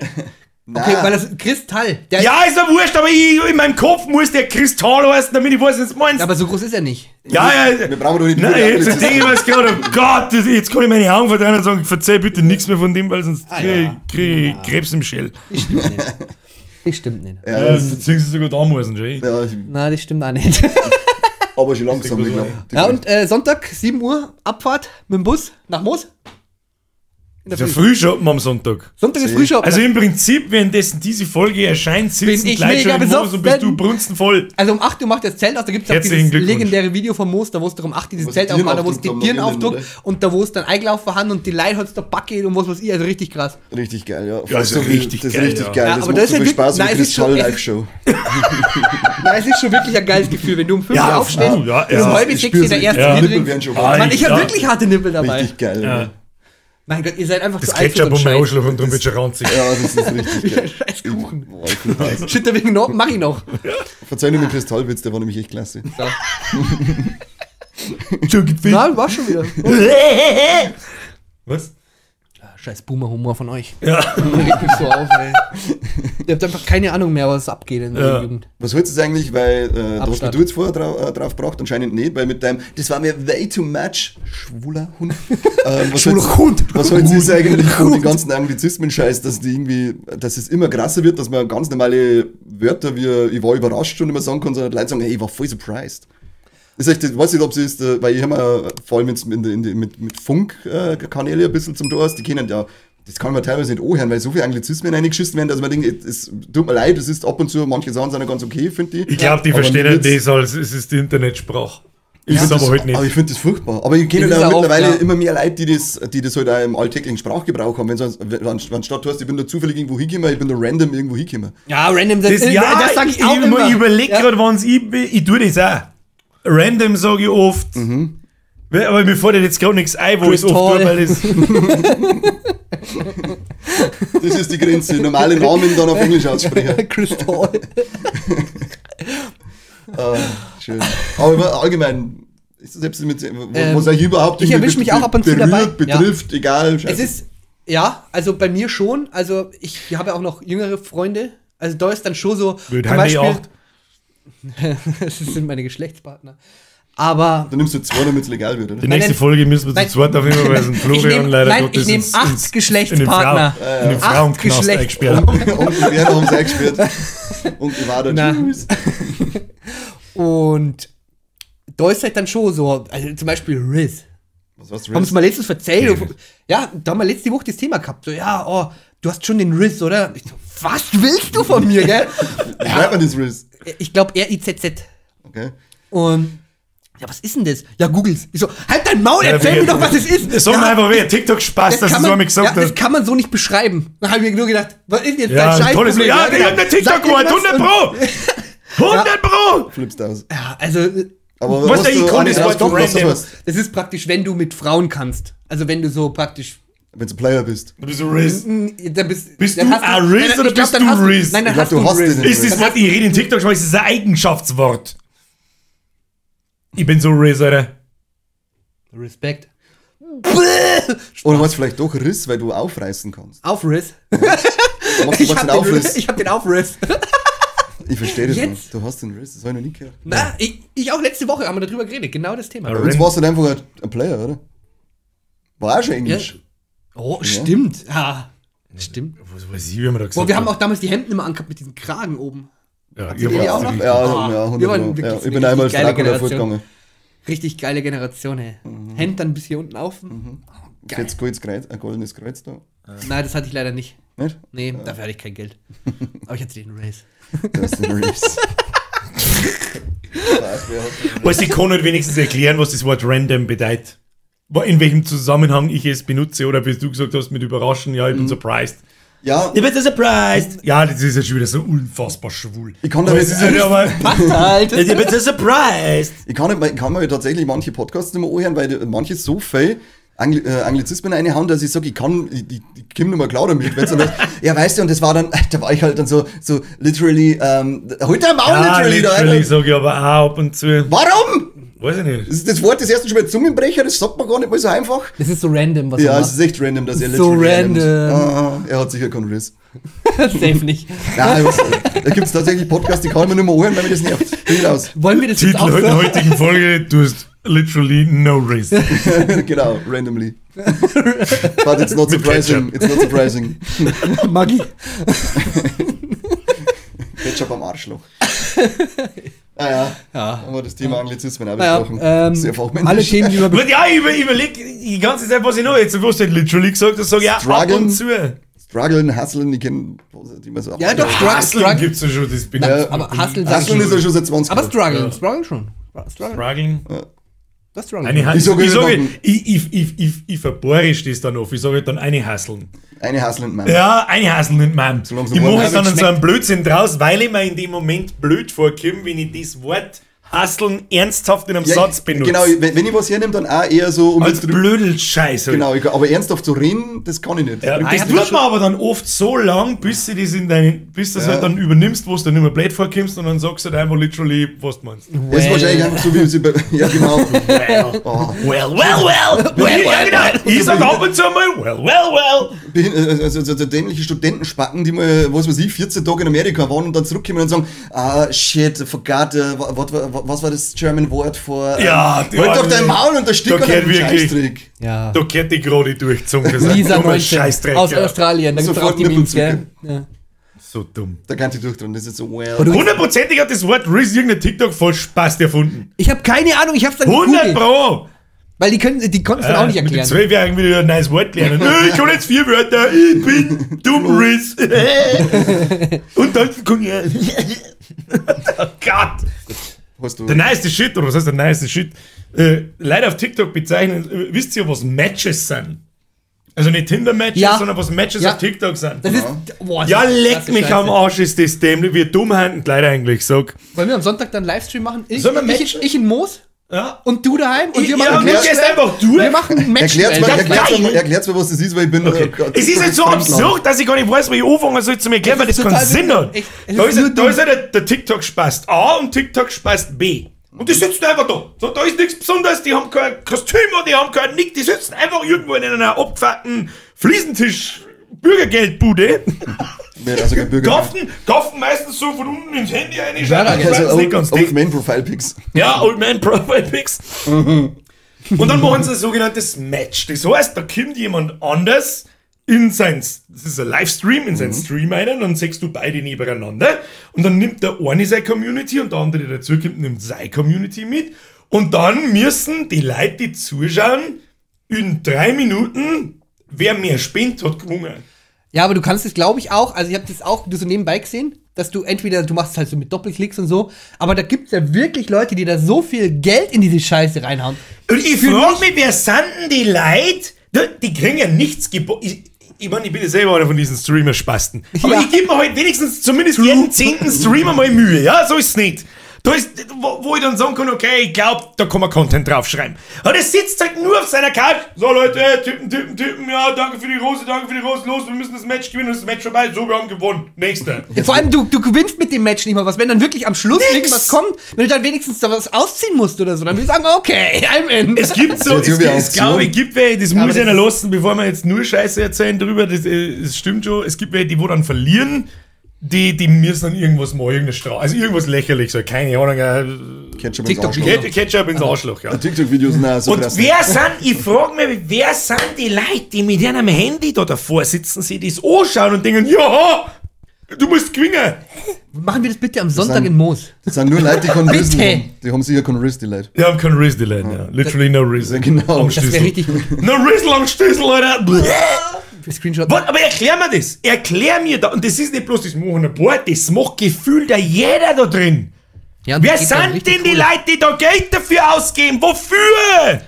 Okay, weil das Kristall. Der ja, ist ja wurscht, aber ich, in meinem Kopf muss der Kristall heißen, damit ich weiß, was du meinst. Aber so groß ist er nicht. Ja, ja. Wir brauchen doch nicht. Nein, jetzt denke ich mir gerade, oh Gott, jetzt kann ich meine Augen verdrehen und sagen, verzeih bitte nichts mehr von dem, weil sonst krieg ich Krebs im Schädel. Das stimmt nicht. Das stimmt nicht. Ja, das beziehungsweise sogar da müssen, Jay. Ja, nein, das stimmt auch nicht. Aber schon langsam, ich glaube. Ja, und Sonntag, 7 Uhr, Abfahrt mit dem Bus nach Moos. Der Frühschoppen am Sonntag. Sonntag ist Frühschoppen. Also im Prinzip, währenddessen diese Folge erscheint, sitzen bin ich gleich mega schon im Moos und bist du brunstenvoll. Also um 8 Uhr macht das Zelt auf, da gibt es auch dieses legendäre Video vom Moos, da wo es doch um 8 Uhr dieses Zelt aufmacht, da wo es die Dirnen aufdruckt und da wo es dann eingelaufen haben und die Leute hat's da Backe und was weiß ich, also richtig krass. Richtig geil, ja. Ja, also richtig das geil. Ist richtig geil. Ja, das aber macht das ist so viel Spaß nein, wie Kristall-Live-Show. Nein, es ist schon wirklich ein geiles Gefühl, wenn du um 5 Uhr aufstehst und um 5:30 in der ersten Bier trinkst. Mann, ich hab wirklich harte Nippel dabei. Richtig geil, ja. Mein Gott, ihr seid einfach das zu alt Ketchup für so um einen meinen Scheiß. Arschloch und drum wird schon ranzig. Ja, das ist richtig geil. Scheiß Kuchen. Shit, da wegen noch, mach ich noch. Verzeih mir den Kristallwitz, der war nämlich echt klasse. So. Nein, war schon wieder. Was? Scheiß Boomer-Humor von euch. Ja. Regt mich so auf, ey. Ihr habt einfach keine Ahnung mehr, was abgeht in der Jugend. Was hältst du eigentlich, weil da hast Abstand. du jetzt vorher drauf gebracht, anscheinend nicht, weil mit deinem, das war mir way too much, schwuler Hund. Schwuler Hund. Was hältst du eigentlich von den ganzen Anglizismen-Scheiß, dass die irgendwie, dass es immer krasser wird, dass man ganz normale Wörter wie ich war überrascht schon immer sagen kann, sondern die Leute sagen, hey, ich war voll surprised. Das ist echt, ich weiß nicht, ob es ist, weil ich habe vor allem mit Funk-Kanäle ein bisschen zum Tor, die kennen ja, das kann man teilweise nicht anhören, weil so viele Anglizismen reingeschissen werden, dass man denkt, es tut mir leid, es ist ab und zu, manche Sachen sind ja ganz okay, finde ich. Ich glaube, die Aber verstehen mir das als, es ist die Internetsprache. Ist es das, aber halt nicht. Aber ich finde das furchtbar. Aber ich kenne Das ist da auch, mittlerweile ja. immer mehr Leute, die das halt auch im alltäglichen Sprachgebrauch haben. Wenn statt hast, ich bin da zufällig irgendwo hingekommen, ich bin da random irgendwo hingekommen. Ja, random, Das, das sag ich auch immer. Ich überlege Ja. gerade, wann's ich bin. Ich tue das auch. Random sage ich oft. Aber mir fällt jetzt gerade nichts ein, wo ich es oft tue, weil das. Das ist die Grenze. Normale Namen dann auf Englisch aussprechen. Kristall. Schön. Aber allgemein, ist das selbst mit, was euch überhaupt ich irgendwie erwisch mich auch ab und zu berührt, dabei. Betrifft, egal. Scheiße. Es ist, ja, also bei mir schon. Also ich habe auch noch jüngere Freunde. Also da ist dann schon so. Wird zum heimlich Beispiel, acht. Das sind meine Geschlechtspartner. Aber Dann nimmst du zwei, damit es legal wird, oder? Die nächste Nein, Folge müssen wir nein. zu zweit auf jeden Fall, weil es Florian Ich nehm- leider nein, Gottes ich nehm 8 Geschlechtspartner. In den Acht Frauenknast Geschlecht- eingesperrt. Onkel Werner haben sie eingesperrt. Onkel Wader, Na. tschüss. Und da ist halt dann schon so, also zum Beispiel Riz. Was war's, Haben Riz? sie mal letztens erzählt. Ja, da haben wir letzte Woche das Thema gehabt. So, ja, oh, du hast schon den Riz, oder? Ich so, was willst du von mir, gell? Wie schreibt man das Riz? Ich glaube R-I-Z-Z. Okay. Und ja, was ist denn das? Ja, googles. Ich so, halt dein Maul, erzähl ja, mir doch, was es ist. Sag ja, mir einfach, wer TikTok-Spaß, dass kann du so man, einmal gesagt ja, das hast. kann man so nicht beschreiben. Dann habe ich mir nur gedacht, was ist denn jetzt Ja, dein tolles, Scheißproblem? ja, genau. ich hab der TikTok-Wort, Sag irgendwas 100 Pro! 100 Pro! Flippst aus. und- Ja, also, Aber Was hast der du Ikon eine ist, drauf was gebracht, was das random. heißt? das ist praktisch, wenn du mit Frauen kannst. Also, wenn du so praktisch. Wenn du Player bist. Du bist so Riz. Dann bist, Bist dann du hast ein Riz nein, oder ich glaub, bist dann du hast Riz? Nein, dann Ich glaub, hast du du hast Riz. den Ist das Wort, ich rede in TikTok schon, ist das ein Eigenschaftswort? Ich bin so Riz, Alter. Respekt. Oder hast vielleicht doch Riss, weil du aufreißen kannst. Aufriss. Du machst, du Ich machst hab den den, Aufriss. ich hab den Aufriss. Ich verstehe das Jetzt? nicht. Du hast den Riss, das habe ich noch nie gehört. Na, ich auch letzte Woche haben wir darüber geredet. Genau das Thema. Ja. Bei uns warst du halt einfach ein Player, oder? War auch schon Englisch. Oh, stimmt. Ja. Stimmt. Was weiß ich, wie man da gesagt Boah, wir haben hat. auch damals die Hemden immer angehabt mit diesem Kragen oben. Ja, ihr die auch noch? Ja, Ah, ja, 100 wir waren Pro. wirklich Ja, so ich eine bin einmal als richtig geile Dracula Generation. fortgegangen. Richtig geile Generation, ey. Hemd dann bis hier unten auf. Oh, geil. Jetzt goldenes Kreuz, ein goldenes Kreuz da. Nein, das hatte ich leider nicht. Nicht? Nee, dafür hatte ich kein Geld. Aber ich hatte den Race. Das ist den Riss. Fuck, wer hat den Weißt du, ich kann halt wenigstens erklären, was das Wort random bedeutet. In welchem Zusammenhang ich es benutze oder wie du gesagt hast, mit Überraschen, ja, ich bin surprised. Ja, Ich bin so surprised. Ja, das ist ja schon wieder so unfassbar schwul. Ich kann aber damit- es ist halt aber. Halt. Ich bin so surprised. ich kann, nicht, ich kann mir tatsächlich manche Podcasts nicht mehr anhören, weil die- manche so viel Anglizismen reinhauen, dass ich sage, ich kann, ich komm nicht mehr klar damit. Wenn's dann heißt, ja, weißt du, und das war dann, da war ich halt dann so literally, halt dein Maul Ja, literally, da, literally Alter. sage ich aber auch ab und zu. Warum? Weiß ich nicht. Das, ist das Wort ist erstens schon mal Zungenbrecher, das sagt man gar nicht mal so einfach. Das ist so random, was Ja, er es ist echt random, dass er So literally random. Ah, er hat sicher keinen Riss. macht. Safe nicht. Nein, was, da gibt es tatsächlich Podcasts, die kann ich mir nicht mehr anhören, weil mich das nervt. Bin ich raus. Wollen wir das jetzt Titel auch der so? heutigen Folge: Du hast literally no risk. Genau, randomly. But it's not Mit surprising. Ketchup. It's not surprising. Maggi. Ketchup am Arschloch. Naja, Ja. haben wir das Thema Anglizismen auch Naja, besprochen. Sehr fachmännisch. alle Themen, die wir Aber ja, ich überleg die ganze Zeit, was ich noch jetzt, wo du halt literally gesagt hast, sag ich ja, ab Struggeln. und zu. Struggeln, hustlen, ich kenne die man so. Ja, doch, Hustlen Struggle. gibt's ja schon, das bin Na, ich. aber Hustlen sag ich Hustlen ist ja schon seit 20 Aber Jahren. Struggeln, Struggeln schon. Struggeln. Struggeln. Das Struggeln. Eine Ich sag ich sage, immer- ich verbohre das dann oft. Ich sage dann eine Hasseln. Eine Hustlen, Mann. Ja, eine Hasseln nicht, Mann. Solange Ich sie mache warm dann schmeckt. so einen Blödsinn draus, weil ich mir in dem Moment blöd vorkomme, wenn ich das Wort Hasseln ernsthaft in einem Ja, Satz benutzt. Genau, wenn ich was hernehme, dann auch eher so um Als Blödelscheiße. Genau, aber ernsthaft zu reden, das kann ich nicht. Ja, Das das bringt tut man aber dann oft so lang, bis du das in dein, bis das Ja. halt dann übernimmst, wo du dann nicht mehr blöd vorkommst und dann sagst du halt einfach literally, was du meinst. Das ist wahrscheinlich einfach so, wie sie bei. Ja, genau. Well, Oh. well, well, well. Well, ja, well, genau. Ich sag ab und zu mal, well, well, well. Also, so dämliche Studentenspacken, die mal, was weiß ich, 14 Tage in Amerika waren und dann zurückkommen und sagen, ah, shit, forgot, was war das German Word for? Ja, halt doch dein Maul und der Da Stick an gehört dem wirklich- Scheißdreck. Ja. Da gehört die gerade durch die Zunge. Das ist ein Lisa dummer 19 Scheißdreck. aus ja. Australien, da gibt's Sofort auch die Memes, gell? Nippelzücke. Ja. So dumm. Da kann ich durchdrehen, das ist so, well. Aber du- Hundertprozentig hat das Wort Riz irgendein TikTok voll Spaß erfunden. Ich habe keine Ahnung, ich hab's dann 100 gegoogelt. Pro! Weil die konnten es dann auch nicht Mit den erklären. 12 Jahren wieder ein neues Wort lernen. Nö, ich kann jetzt 4 Wörter. Ich bin dumm, Riz. Und dann komm ich. Oh Gott. Hast du. Der nice Shit, oder was heißt der nice Shit? Leute auf TikTok bezeichnen, wisst ihr, was Matches sind? Also nicht Tinder-Matches, Ja. sondern was Matches Ja. auf TikTok sind. Das ist, boah, das Ja, ist leck krasse mich Scheiße. am Arsch, ist das dämlich. Wir dumm haben die Leute eigentlich, sag. Wollen wir am Sonntag dann Livestream machen? Ich, Sollen wir ich, matchen? ich in Moos Ja. und du daheim und Ich, wir machen ja, und du Match. gehst einfach durch. Wir machen ein Match. Erklärt's mir, Das ist erklärt's geil. mir, erklärt's mir, was das ist, weil ich bin. Okay. Es ist jetzt so absurd, dass ich gar nicht weiß, wo ich anfangen soll zu mir erklären, weil Es das ist keinen total Sinn hat. echt, es Da ist ist, nur da dumm. ist ja der TikTok Spast A und TikTok Spast B. Und die sitzen einfach da. So, da ist nichts Besonderes, die haben kein Kostüm und die haben keinen Nick, die sitzen einfach irgendwo in einer abgefuckten Fliesentisch-Bürgergeldbude. Also kein Bürger. Gaffen meistens so von unten ins Handy reinschauen. Ja, Das ist Also nicht Old, ganz Old dicht. Man Profile Pics. Ja, Old Man Profile Pics. Und dann machen sie ein sogenanntes Match. Das heißt, da kommt jemand anders in sein, das ist ein Livestream, in sein Stream rein, dann siehst du beide nebeneinander und dann nimmt der eine seine Community und der andere, der dazukommt, nimmt seine Community mit und dann müssen die Leute, die zuschauen, in 3 Minuten, wer mehr spinnt, hat gewonnen. Ja, aber du kannst es, glaube ich, auch, also ich habe das auch so nebenbei gesehen, dass du entweder, du machst es halt so mit Doppelklicks und so, aber da gibt es ja wirklich Leute, die da so viel Geld in diese Scheiße reinhauen. Und ich frage mich, wer sind denn die Leute? Die kriegen ja nichts geboten. Ich meine, ich bin ja selber einer von diesen Streamer-Spasten. Aber Ja. ich gebe mir halt wenigstens zumindest jeden 10. Streamer mal Mühe. Ja, so ist es nicht. Da ist, wo ich dann sagen kann, okay, ich glaube, da kann man Content draufschreiben. Aber der sitzt halt nur auf seiner Couch. So Leute, Typen, Typen, Typen, ja, danke für die Rose, danke für die Rose, los, wir müssen das Match gewinnen, das Match vorbei, so, wir haben gewonnen. Nächster. Ja, vor allem, du gewinnst mit dem Match nicht mal was. Wenn dann wirklich am Schluss Nix. irgendwas kommt, wenn du dann wenigstens da was ausziehen musst oder so, dann würde ich sagen, okay, I'm in. Es gibt so, Das ist es, jetzt irgendwie es glaube ich, gibt welche, das aber muss ich das einer ist- lassen, bevor wir jetzt nur Scheiße erzählen drüber, das stimmt schon, es gibt welche, die wo dann verlieren, die müssen dann irgendwas machen, irgendeine Strafe, also irgendwas lächerliches, so, keine Ahnung, Ketchup ins TikTok- Arschloch. Ketchup ins Arschloch, ja. TikTok-Videos, nein, so Und krass. wer sind, ich frage mich, wer sind die Leute, die mit ihrem Handy da davor sitzen, sich das anschauen und denken, ja, du musst gewinnen. Machen wir das bitte am Sonntag sind- in Moos. Das sind nur Leute, die keinen Riss Bitte. haben. Die haben sicher keinen Riss, die Leute. Die haben keinen Riss, die Leute, ja. Literally no Riss. Ja, genau. Am Das wäre Schlüssel. richtig gut. No Rizzle am Schlüssel, Alter. Bläh. Screenshot. Was? Aber erklär mir das. Erklär mir da. Und das ist nicht bloß das machen ein paar, das macht gefühlt ja jeder da drin. Ja, und Wer das geht dann sind richtig denn die Kohle. Leute, die da Geld dafür ausgeben? Wofür?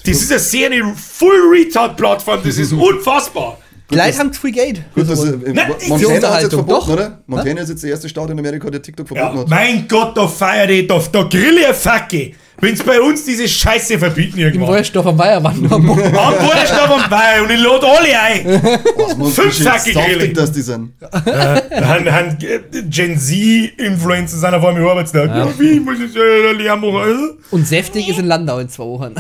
Das ist eine sehr eine Full Retard Plattform. Das ist unfassbar. Die Leute haben zu viel Geld. Gut, das, Nein, Montana hat jetzt Unterhaltung, verboten, doch. oder? Montana ist jetzt der erste Staat in Amerika, der TikTok verboten Ja, hat. mein Gott, da feier ich, da grill ich eine Fackel. Wenn's bei uns diese Scheiße verbieten Im irgendwann. Wollstoff am Weihermann. Am Wollstoff am Weiher und ich lade alle ein. Was, man, Fünffacke saftig, Grille. dass die sind. Han, Gen Z-Influencer sind auf einmal Arbeitstag. Ja. Wie muss ich Lärm machen? Und Säftig ist in Landau in 2 Wochen.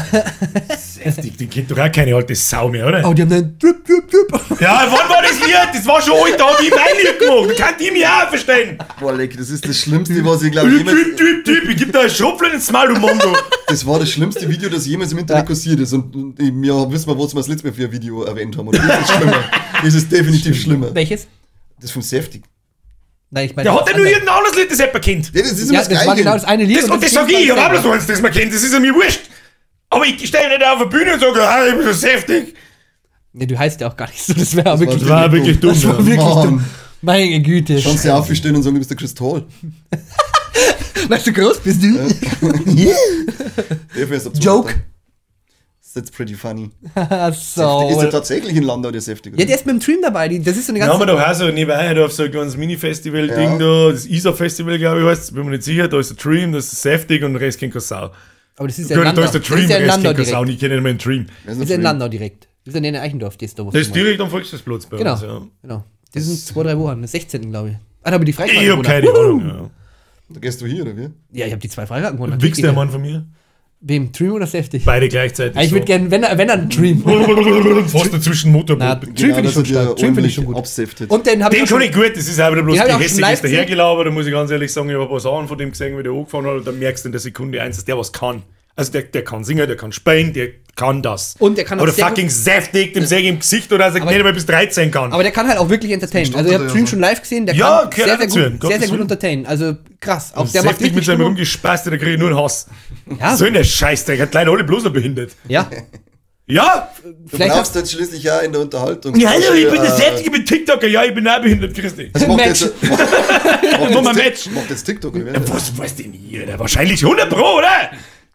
Heftig, die kennt doch auch keine alte Sau mehr, oder? Oh, die haben dann drip, drip, drip. Ja, wann war das Lied? Das war schon alt, da hab ich mein Lied gemacht. Da kann die mich auch verstehen. Boah, leck, das ist das Schlimmste, was ich glaube jemals. Typ, Typ, Typ, ich geb da einen Schrupfel ins Maul, du Mongo. Das war das schlimmste Video, das jemals im Internet kursiert ist. Und wir wissen wir, was wir das letzte Mal für ein Video erwähnt haben. Und das ist schlimmer. Das ist definitiv schlimmer. Welches? Das vom Safety. Nein, ich meine. Der hat ja nur das andere. irgendein anderes Lied, das jemand kennt. Ja, das ist immer Ja, das das war Gleiche. genau das eine Lied. Das, und das sag ich, ich hab auch bloß eins, das man kennt, das ist ja mir wurscht. Aber ich stelle nicht auf der Bühne und sage, ah, ich bin so saftig. Nee, du heißt ja auch gar nicht so. Das wäre wirklich, Das war wirklich dumm. das war ja. wirklich Mann. dumm. Meine Güte. Kannst du aufstehen und sagen, du bist der Kristall. Weißt du, groß bist du? Der fährst ab Joke. That's pretty funny. So. Ist der tatsächlich in Landau, der Safety? Ja, der ist mit dem Dream dabei. Das ist so eine Dann ganze. haben wir doch auch so nebenbei da auf so ein kleines Mini-Festival-Ding Ja. da, das Isar-Festival, glaube ich, heißt, bin mir nicht sicher, da ist der Dream, das ist Safety und der Rest kennt keine Sau. Aber das ist ja in Gut, da Landau. ist der Das Dream, ist ja in der Rest Landau kennt keine Sau, direkt. und ich kenne nicht mehr den Dream. Das ist ja in Landau direkt. Das ist ja in Eichendorf, das da. wo Das ist du direkt am Volksfestplatz bei Genau. uns, ja. Genau. Das sind 2-3 Wochen. Das 16. glaube ich. Ah, da habe ich die Freikarten Ich hab gewonnen. keine Ahnung. Ja. Da gehst du hier, oder wie? Ja, ich habe die 2 Freikarten gewonnen. Wichst der Mann von mir? Wem? Dream oder Safety? Beide gleichzeitig. Ich würde gern, wenn er Dream. Fast dazwischen Motorboot. Na, Dream finde ich schon stark. Dream finde ich schon gut. Absaftet. Und den habe ich Den auch schon, kann ich gut, das ist aber bloß Den hab ich die auch schon hässlich live ist dahergelabert, da muss ich ganz ehrlich sagen, ich habe ein paar Sachen von dem gesehen, wie der angefahren hat, und dann merkst du in der Sekunde eins, dass der was kann. Also der kann singen, der kann spielen, der kann das. Und der kann auch Oder sehr fucking säftig, dem sag ich im Gesicht oder dass er Aber- nicht einmal bis 13 kann. aber der kann halt auch wirklich entertainen. Also ich habe ja Dream so. schon live gesehen, der Ja, kann gehört sehr, sehr auch dazu, gut, um sehr, Gottes sehr gut Willen. entertainen. Also krass. Auch der macht säftig richtig mit seinem Stimmung. Rumgespaß, da kriege ich nur einen Hass. Ja. So in der Scheißdreck, hat leider alle bloß noch behindert. Ja. Ja! Du Vielleicht brauchst jetzt schließlich ja in der Unterhaltung. Ja, hallo, ich bin der Säftig, ich bin TikToker, ja, ich bin auch behindert, Christi. Das macht Match. jetzt, macht, Mach mal jetzt, Match. macht jetzt TikTok, oder wer? Was weiß denn ihr? da? Wahrscheinlich 100 Pro, oder?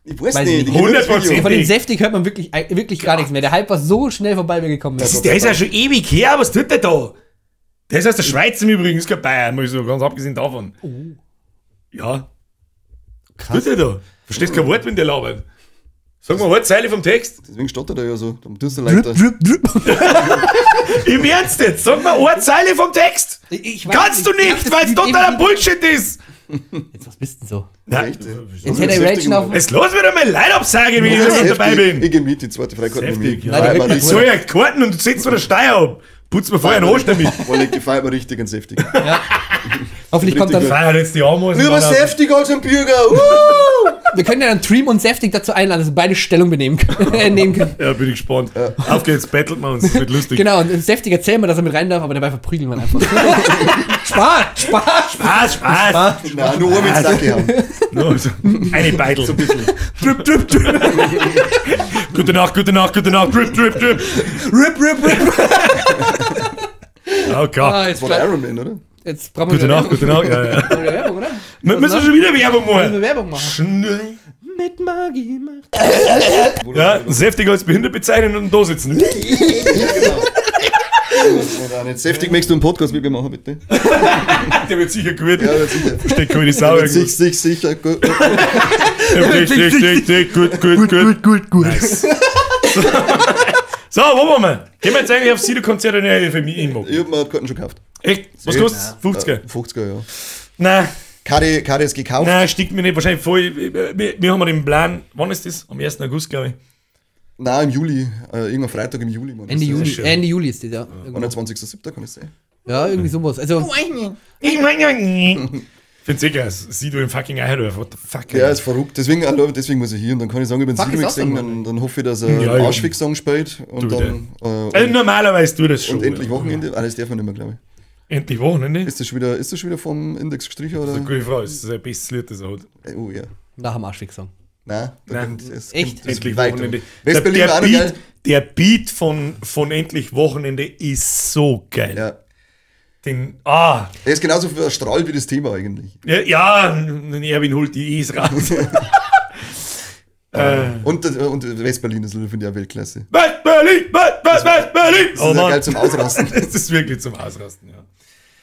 Ich weiß Weiß nicht. nicht. Ich kenn nur das 100%. Video. Von dem Säftig hört man wirklich, wirklich gar nichts mehr. Der Hype war so schnell vorbei, wie er gekommen ist. Der ist ja schon ewig her, was tut der da? Der ist aus der Schweiz im Übrigen, ist kein Bayern, muss ich so ganz abgesehen davon. Oh. Ja. Was tut der da? Verstehst kein Wort, wenn der labert. Sag mal eine Zeile vom Text. Deswegen stottert er ja so. Dann tust du leichter. Drip, drip. Im Ernst jetzt, sag mal eine Zeile vom Text. Ich weiß Kannst du Ich nicht, hab weil es das totaler ewig- Bullshit ist. Jetzt, was bist denn so? Na, Echt, ey. Jetzt hätte er Rage auf. es los wieder mal Leute absagen, wenn ich da nicht dabei bin. Ich geh mit, die zweite Freikarte Heftig, nehme ich. ja. Nein, der Feiert wird man Ich soll ja Karten und du setzt mir der Steuer ab. Putz mir vorher einen Arsch damit. richtig, die feiert man richtig und säftig. Ja. Hoffentlich kommt dann. Feier jetzt die Ameisen. Lieber Mann, säftig als ein Bürger. Wir können ja dann Dream und Säftig dazu einladen, dass wir beide Stellung benehmen können. nehmen können. Ja, bin ich gespannt. Auf geht's, battelt man uns, das wird lustig. Genau, und Säftig erzählen wir, dass er mit rein darf, aber dabei verprügeln wir ihn einfach. Spaß, Spaß, Spaß, Spaß. Spaß. Nein, nur mit Sacke haben. No, also, eine Beidel. So ein bisschen. Drip, drip, drip. Gute Nacht, gute Nacht, gute Nacht. Drip, drip, drip. Rip, rip, rip. Oh Gott. Ah, jetzt, Das war der Iron Man, oder? jetzt brauchen wir Gute wieder Nacht, gute Nacht. Ja, ja. Werbung. Werbung, oder? Wir müssen schon wieder Werbung Müssen wir machen. Werbung machen. Schnell. Mit Magie macht. Ja, säftig als behindert bezeichnen und da sitzen. Genau. Nein, nicht. Säftig möchtest du einen Podcast mit mir machen, bitte? Der wird sicher gut. Ja, wird sicher. Steckt keine Sau Wird irgendwo. sich, sich, sicher. Gut. Tick, tick, tick, tick, gut, gut, gut. gut, gut. Nice. So, wo waren wir? Gehen wir jetzt eigentlich aufs Sido-Konzert in der FMI in Ich hab mir die Karten schon gekauft. Echt? Was kostet's? 50er? 50er, ja. Nein, Karte ist gekauft. nein, stickt mir nicht. Wahrscheinlich voll. Wir haben den Plan. Wann ist das? Am 1. August, glaube ich. Nein, im Juli. Irgendwann Freitag im Juli. Mann, Ende ist das. Juni, schön. Ende Juli ist das, ja. Irgendwo. 21.07. kann es sein. Ja, irgendwie sowas. Also, Ich meine, find's eh geil. Sido im fucking Eidorf. What the fuck? Ja, ist verrückt. Deswegen, deswegen muss ich hier. Und dann kann ich sagen, ich bin Fuck, Sido ist auch gesehen, so dann hoffe ich, dass er Ja, einen ja. Arschfix-Song spielt. Und Du dann. Also normalerweise tut das schon. und endlich ja. Wochenende. Ah, das darf man nicht mehr, glaube ich. Endlich Wochenende? Ist das schon wieder, ist das schon wieder vom Index gestrichen? Oder? Das ist eine gute Frage. Das ist ein bestes Lied, das er hat. Oh ja. nach dem Arschfix-Song. Nein, da Nein. kommt es Echt? kommt- es Endlich weiter. Wochenende. Der, West-Berlin der, war auch noch geil. Beat, der Beat von Endlich Wochenende ist so geil. Ja. Den, ah, Er ist genauso verstrahlt wie das Thema eigentlich. ja, ja, Erwin holt die E's raus. Und West-Berlin ist, finde ich, auch Weltklasse. West-Berlin, West-West-Berlin! Das ist ja geil zum Ausrasten. Das ist wirklich zum Ausrasten, ja.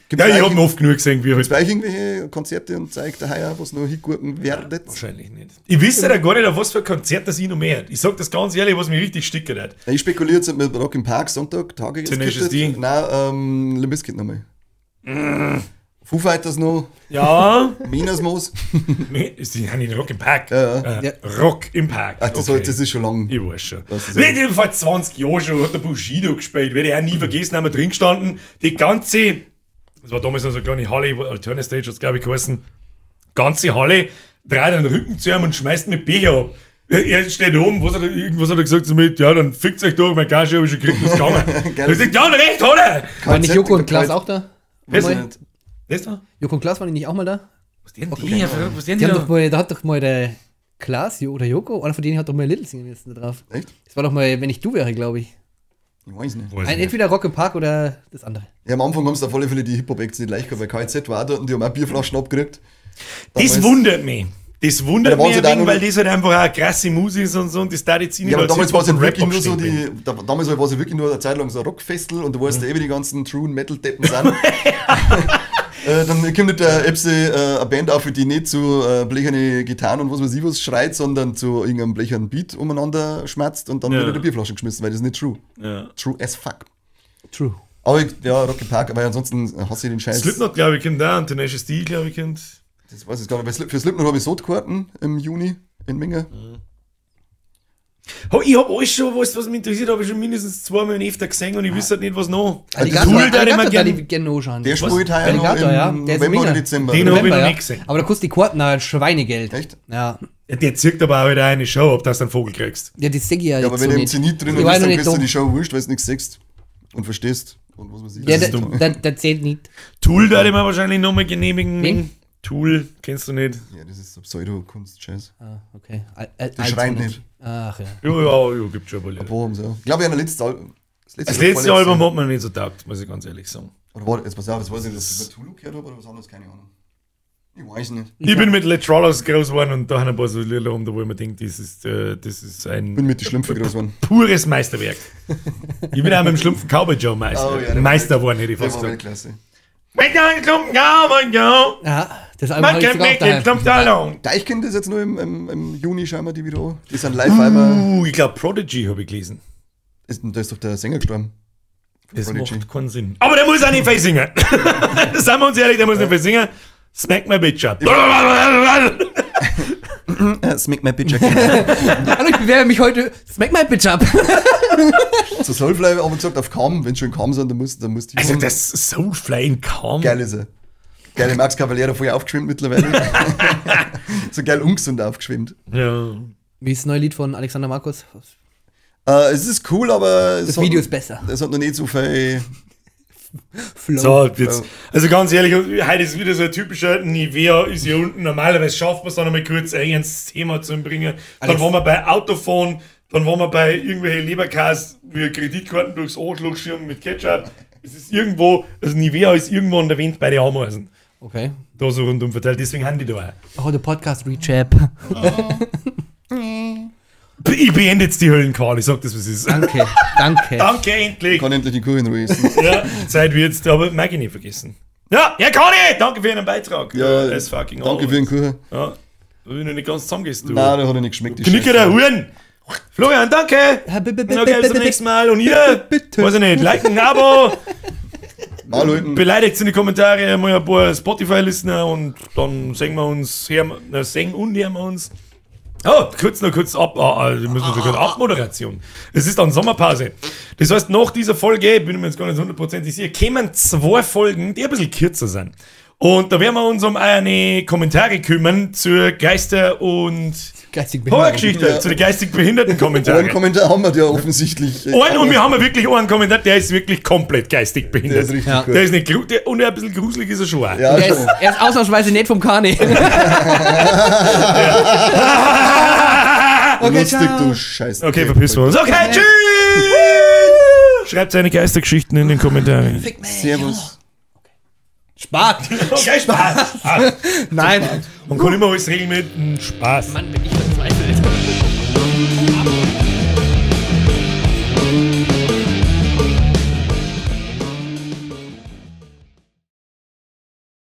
Gibt's Ja, ich bei hab ihn euch- oft genug gesehen, wie halt. bei euch irgendwelche Konzerte und Zeug daher, was noch hingurken werdet? Wahrscheinlich nicht. Ich wüsste ja gar nicht, auf was für ein Konzert das ich noch mehr. Ich sag das ganz ehrlich, was mich richtig stickert hat. Ja, ich spekuliere jetzt mit Rock im Park Sonntag, Tage Tenacious D. Nein, Limp Bizkit nochmal. Foo Fighters noch, Ja, Minasmos. nee, ist die nicht Rock im Park. Ja, ja. Ja. Rock im Park. Ach, das, Okay. das ist schon lang. Ich weiß schon. Das ist Nicht vor 20 Jahren schon hat der Bushido gespielt. Werde ich auch nie vergessen, haben wir drin gestanden. Die ganze, das war damals noch so eine kleine Halle, Alternate Stage hat es glaube ich geheißen. Ganze Halle dreht den Rücken zu ihm und schmeißt mit Becher ab. Er steht oben, was hat er, irgendwas hat er gesagt zu mir, ja, dann fickt euch doch, mein Gage habe ich schon gekriegt, ist gegangen. Geil. Ich sag, ja, recht hat er! War nicht Joko und Klaas Kalt. auch da? Was? Mal? Das da? Joko und Klaas waren die nicht auch mal da? Was denn die? Was denn Die die haben da? doch mal, da hat doch mal der Klaas oder Joko, einer von denen hat doch mal Little singen müssen da drauf. Echt? Das war doch mal, wenn ich du wäre, glaube ich. Ich weiß nicht. Weiß Ein, nicht. entweder Rock im Park oder das andere. Ja, am Anfang haben sie da voll viele die Hip-Hop-Acts nicht leicht gehabt, weil KIZ war auch dort und die haben auch Bierflaschen abgekriegt. Das Damals- wundert mich. Das wundert Ja, da waren mich sie ein da wenig, noch weil nicht- das halt einfach auch eine krasse Musik ist und so und das da jetzt nicht Ja, aber als damals war es Hip-Hop halt und wirklich nur so abstempeln. die, damals war es ja wirklich nur eine Zeit lang so ein Rockfestival und du weißt ja eh, wie die ganzen True Metal Deppen sind. Dann kommt der Epsi eine Band auf, die nicht zu blecherne Gitarren und was weiß ich was schreit, sondern zu irgendeinem blechernen Beat umeinander schmatzt und dann Ja. wird wieder Bierflaschen geschmissen, weil das ist nicht true. Ja. True as fuck. True. Aber ich, ja, Rock im Park, aber ansonsten hasse ich den Scheiß. Slipknot, glaube ich, kommt da und Tenacious D, glaube ich, kommt. Das weiß ich gar nicht. Für Slipknot habe ich so Karten im Juni in Minga. Oh, ich hab alles schon, was mich interessiert, habe ich schon mindestens zweimal in öfter gesehen und ich wüsste halt nicht, was noch. Alligator, Tool, der Alligator, immer da gern. die gerne anschauen. Der spielt heuer noch Alligator, im ja. Der ist im November oder Minga. Dezember. Den hab ich November, noch ja. nicht gesehen. Aber da kostet die Karten halt Schweinegeld. Echt? Ja. Ja, der zirkt aber auch wieder eine Show, ob das einen Vogel kriegst. Ja, das sehe ich ja Ja, aber jetzt wenn so du im nicht. Zenit drin Ich bist, war noch dann nicht kriegst du da. die Show wurscht, weil du nichts siehst und verstehst. Und was weiß ich. Ja, Das der, ist dumm. der zählt nicht. Tool da ich mir wahrscheinlich nochmal genehmigen. Wen? Tool, kennst du nicht? Ja, das ist so Pseudo-Kunst-Scheiß. Ah, okay. Die schreien nicht. Ach ja. Ja, ja, ja, gibt schon ein paar Lieder. Boah, so. Ich glaube, ja, das letzte Album. Das letzte Album hat mir nicht so taugt, muss ich ganz ehrlich sagen. Oder war, jetzt pass auf, jetzt weiß ich nicht, dass ich über Tulu gehört habe oder was anderes, keine Ahnung. Ich weiß nicht. Ich bin mit Letrollas groß geworden und da haben ein paar so Lieder rum, da wo ich mir denke, das ist ein Bin mit die Schlümpfe groß geworden. pures Meisterwerk. Ich bin auch mit dem Schlumpfen Cowboy Joe Meister. Oh ja, der war Meister geworden, hätte ich Der fast war gesagt. Weltklasse. Mit dem Schlumpfen Cowboy Joe, Ja, das Album man habe ich kennt sogar auch mich, den daheim. Schlumpf alone. Deichkind ist jetzt nur im Juni, schauen wir die wieder an. Die sind live einmal. Ich glaube Prodigy habe ich gelesen. Da ist doch der Sänger gestorben. Von Das Prodigy. macht keinen Sinn. Aber der muss auch nicht viel singen. Seien wir uns ehrlich, der muss nicht viel singen. Smack my bitch up. Smack my bitch again. Hallo, ich bewerbe mich heute. Smack my bitch up. Zu Soulfly haben wir gesagt, auf Kam, wenn schon Kam sind, dann musst du. Also das Soulfly in Calm. Geil ist er. Geile Max Cavalera vorher aufgeschwemmt mittlerweile. So geil ungesund aufgeschwemmt. Ja. Wie ist das neue Lied von Alexander Markus? Es ist cool, aber es Das hat, Video ist besser. Es hat noch nicht so viel. Flow. So, jetzt, also ganz ehrlich, heute ist wieder so ein typischer Nivea ist hier unten. Normalerweise schafft man es dann einmal kurz ein ernstes Thema zu bringen. Dann Alex. waren wir bei Autophone, dann waren wir bei irgendwelchen Leberkäse, wie Kreditkarten durchs Arschloch schirmen mit Ketchup. Es ist irgendwo, also Nivea ist irgendwo an der Wind bei den Ameisen. Okay. Da so rundum verteilt, deswegen haben die da auch. Oh, der Podcast Recap. Ich beende jetzt die Höllenqual, ich sag das, was es ist. Danke, danke. Danke, endlich. Kann endlich die Kuh in Ruhe essen. Ja, Zeit wird's, aber mag ich nicht vergessen. Ja, ja, Conny, danke für Ihren Beitrag. Ja, As fucking danke für den Kuchen. Ja, da bin ich noch nicht ganz zusammengegessen, du. Nein, der hat er nicht geschmeckt. die Knicker Scheiße. der Huren. Florian, danke. Ja, Okay, bis zum nächsten Mal. Und ihr, Bitte. weiß ich nicht, liken, ein Abo, Mal Leuten. beleidigt in die Kommentare mal ein paar Spotify-Listener und dann sehen wir uns, hören, na, sehen und hören wir uns. Oh, kurz noch kurz ab, wir müssen noch kurz Abmoderation. Es ist dann Sommerpause. Das heißt, nach dieser Folge, bin ich mir jetzt gar nicht hundertprozentig sicher, kämen zwei Folgen, die ein bisschen kürzer sind. Und da werden wir uns um eine Kommentare kümmern zur Geister- und Geistig behindert. Horrorgeschichte, Ja. zu den geistig behinderten Kommentaren. Einen Kommentar haben wir ja offensichtlich. Einen, und wir haben ja wirklich einen Kommentar, der ist wirklich komplett geistig behindert. Der ist richtig Ja. gut. Der ist nicht der, und ein bisschen gruselig ist er schon auch. Ja, schon. Er ist ausnahmsweise nicht vom Kani. Okay, Lustig, ciao. du Scheiß. Okay, verpissen wir uns. Okay, tschüss! Schreibt seine Geistergeschichten in den Kommentaren. Servus. Spaß. Okay, Spaß! Nein. Man kann immer alles regeln mit Spaß. Mann, bin ich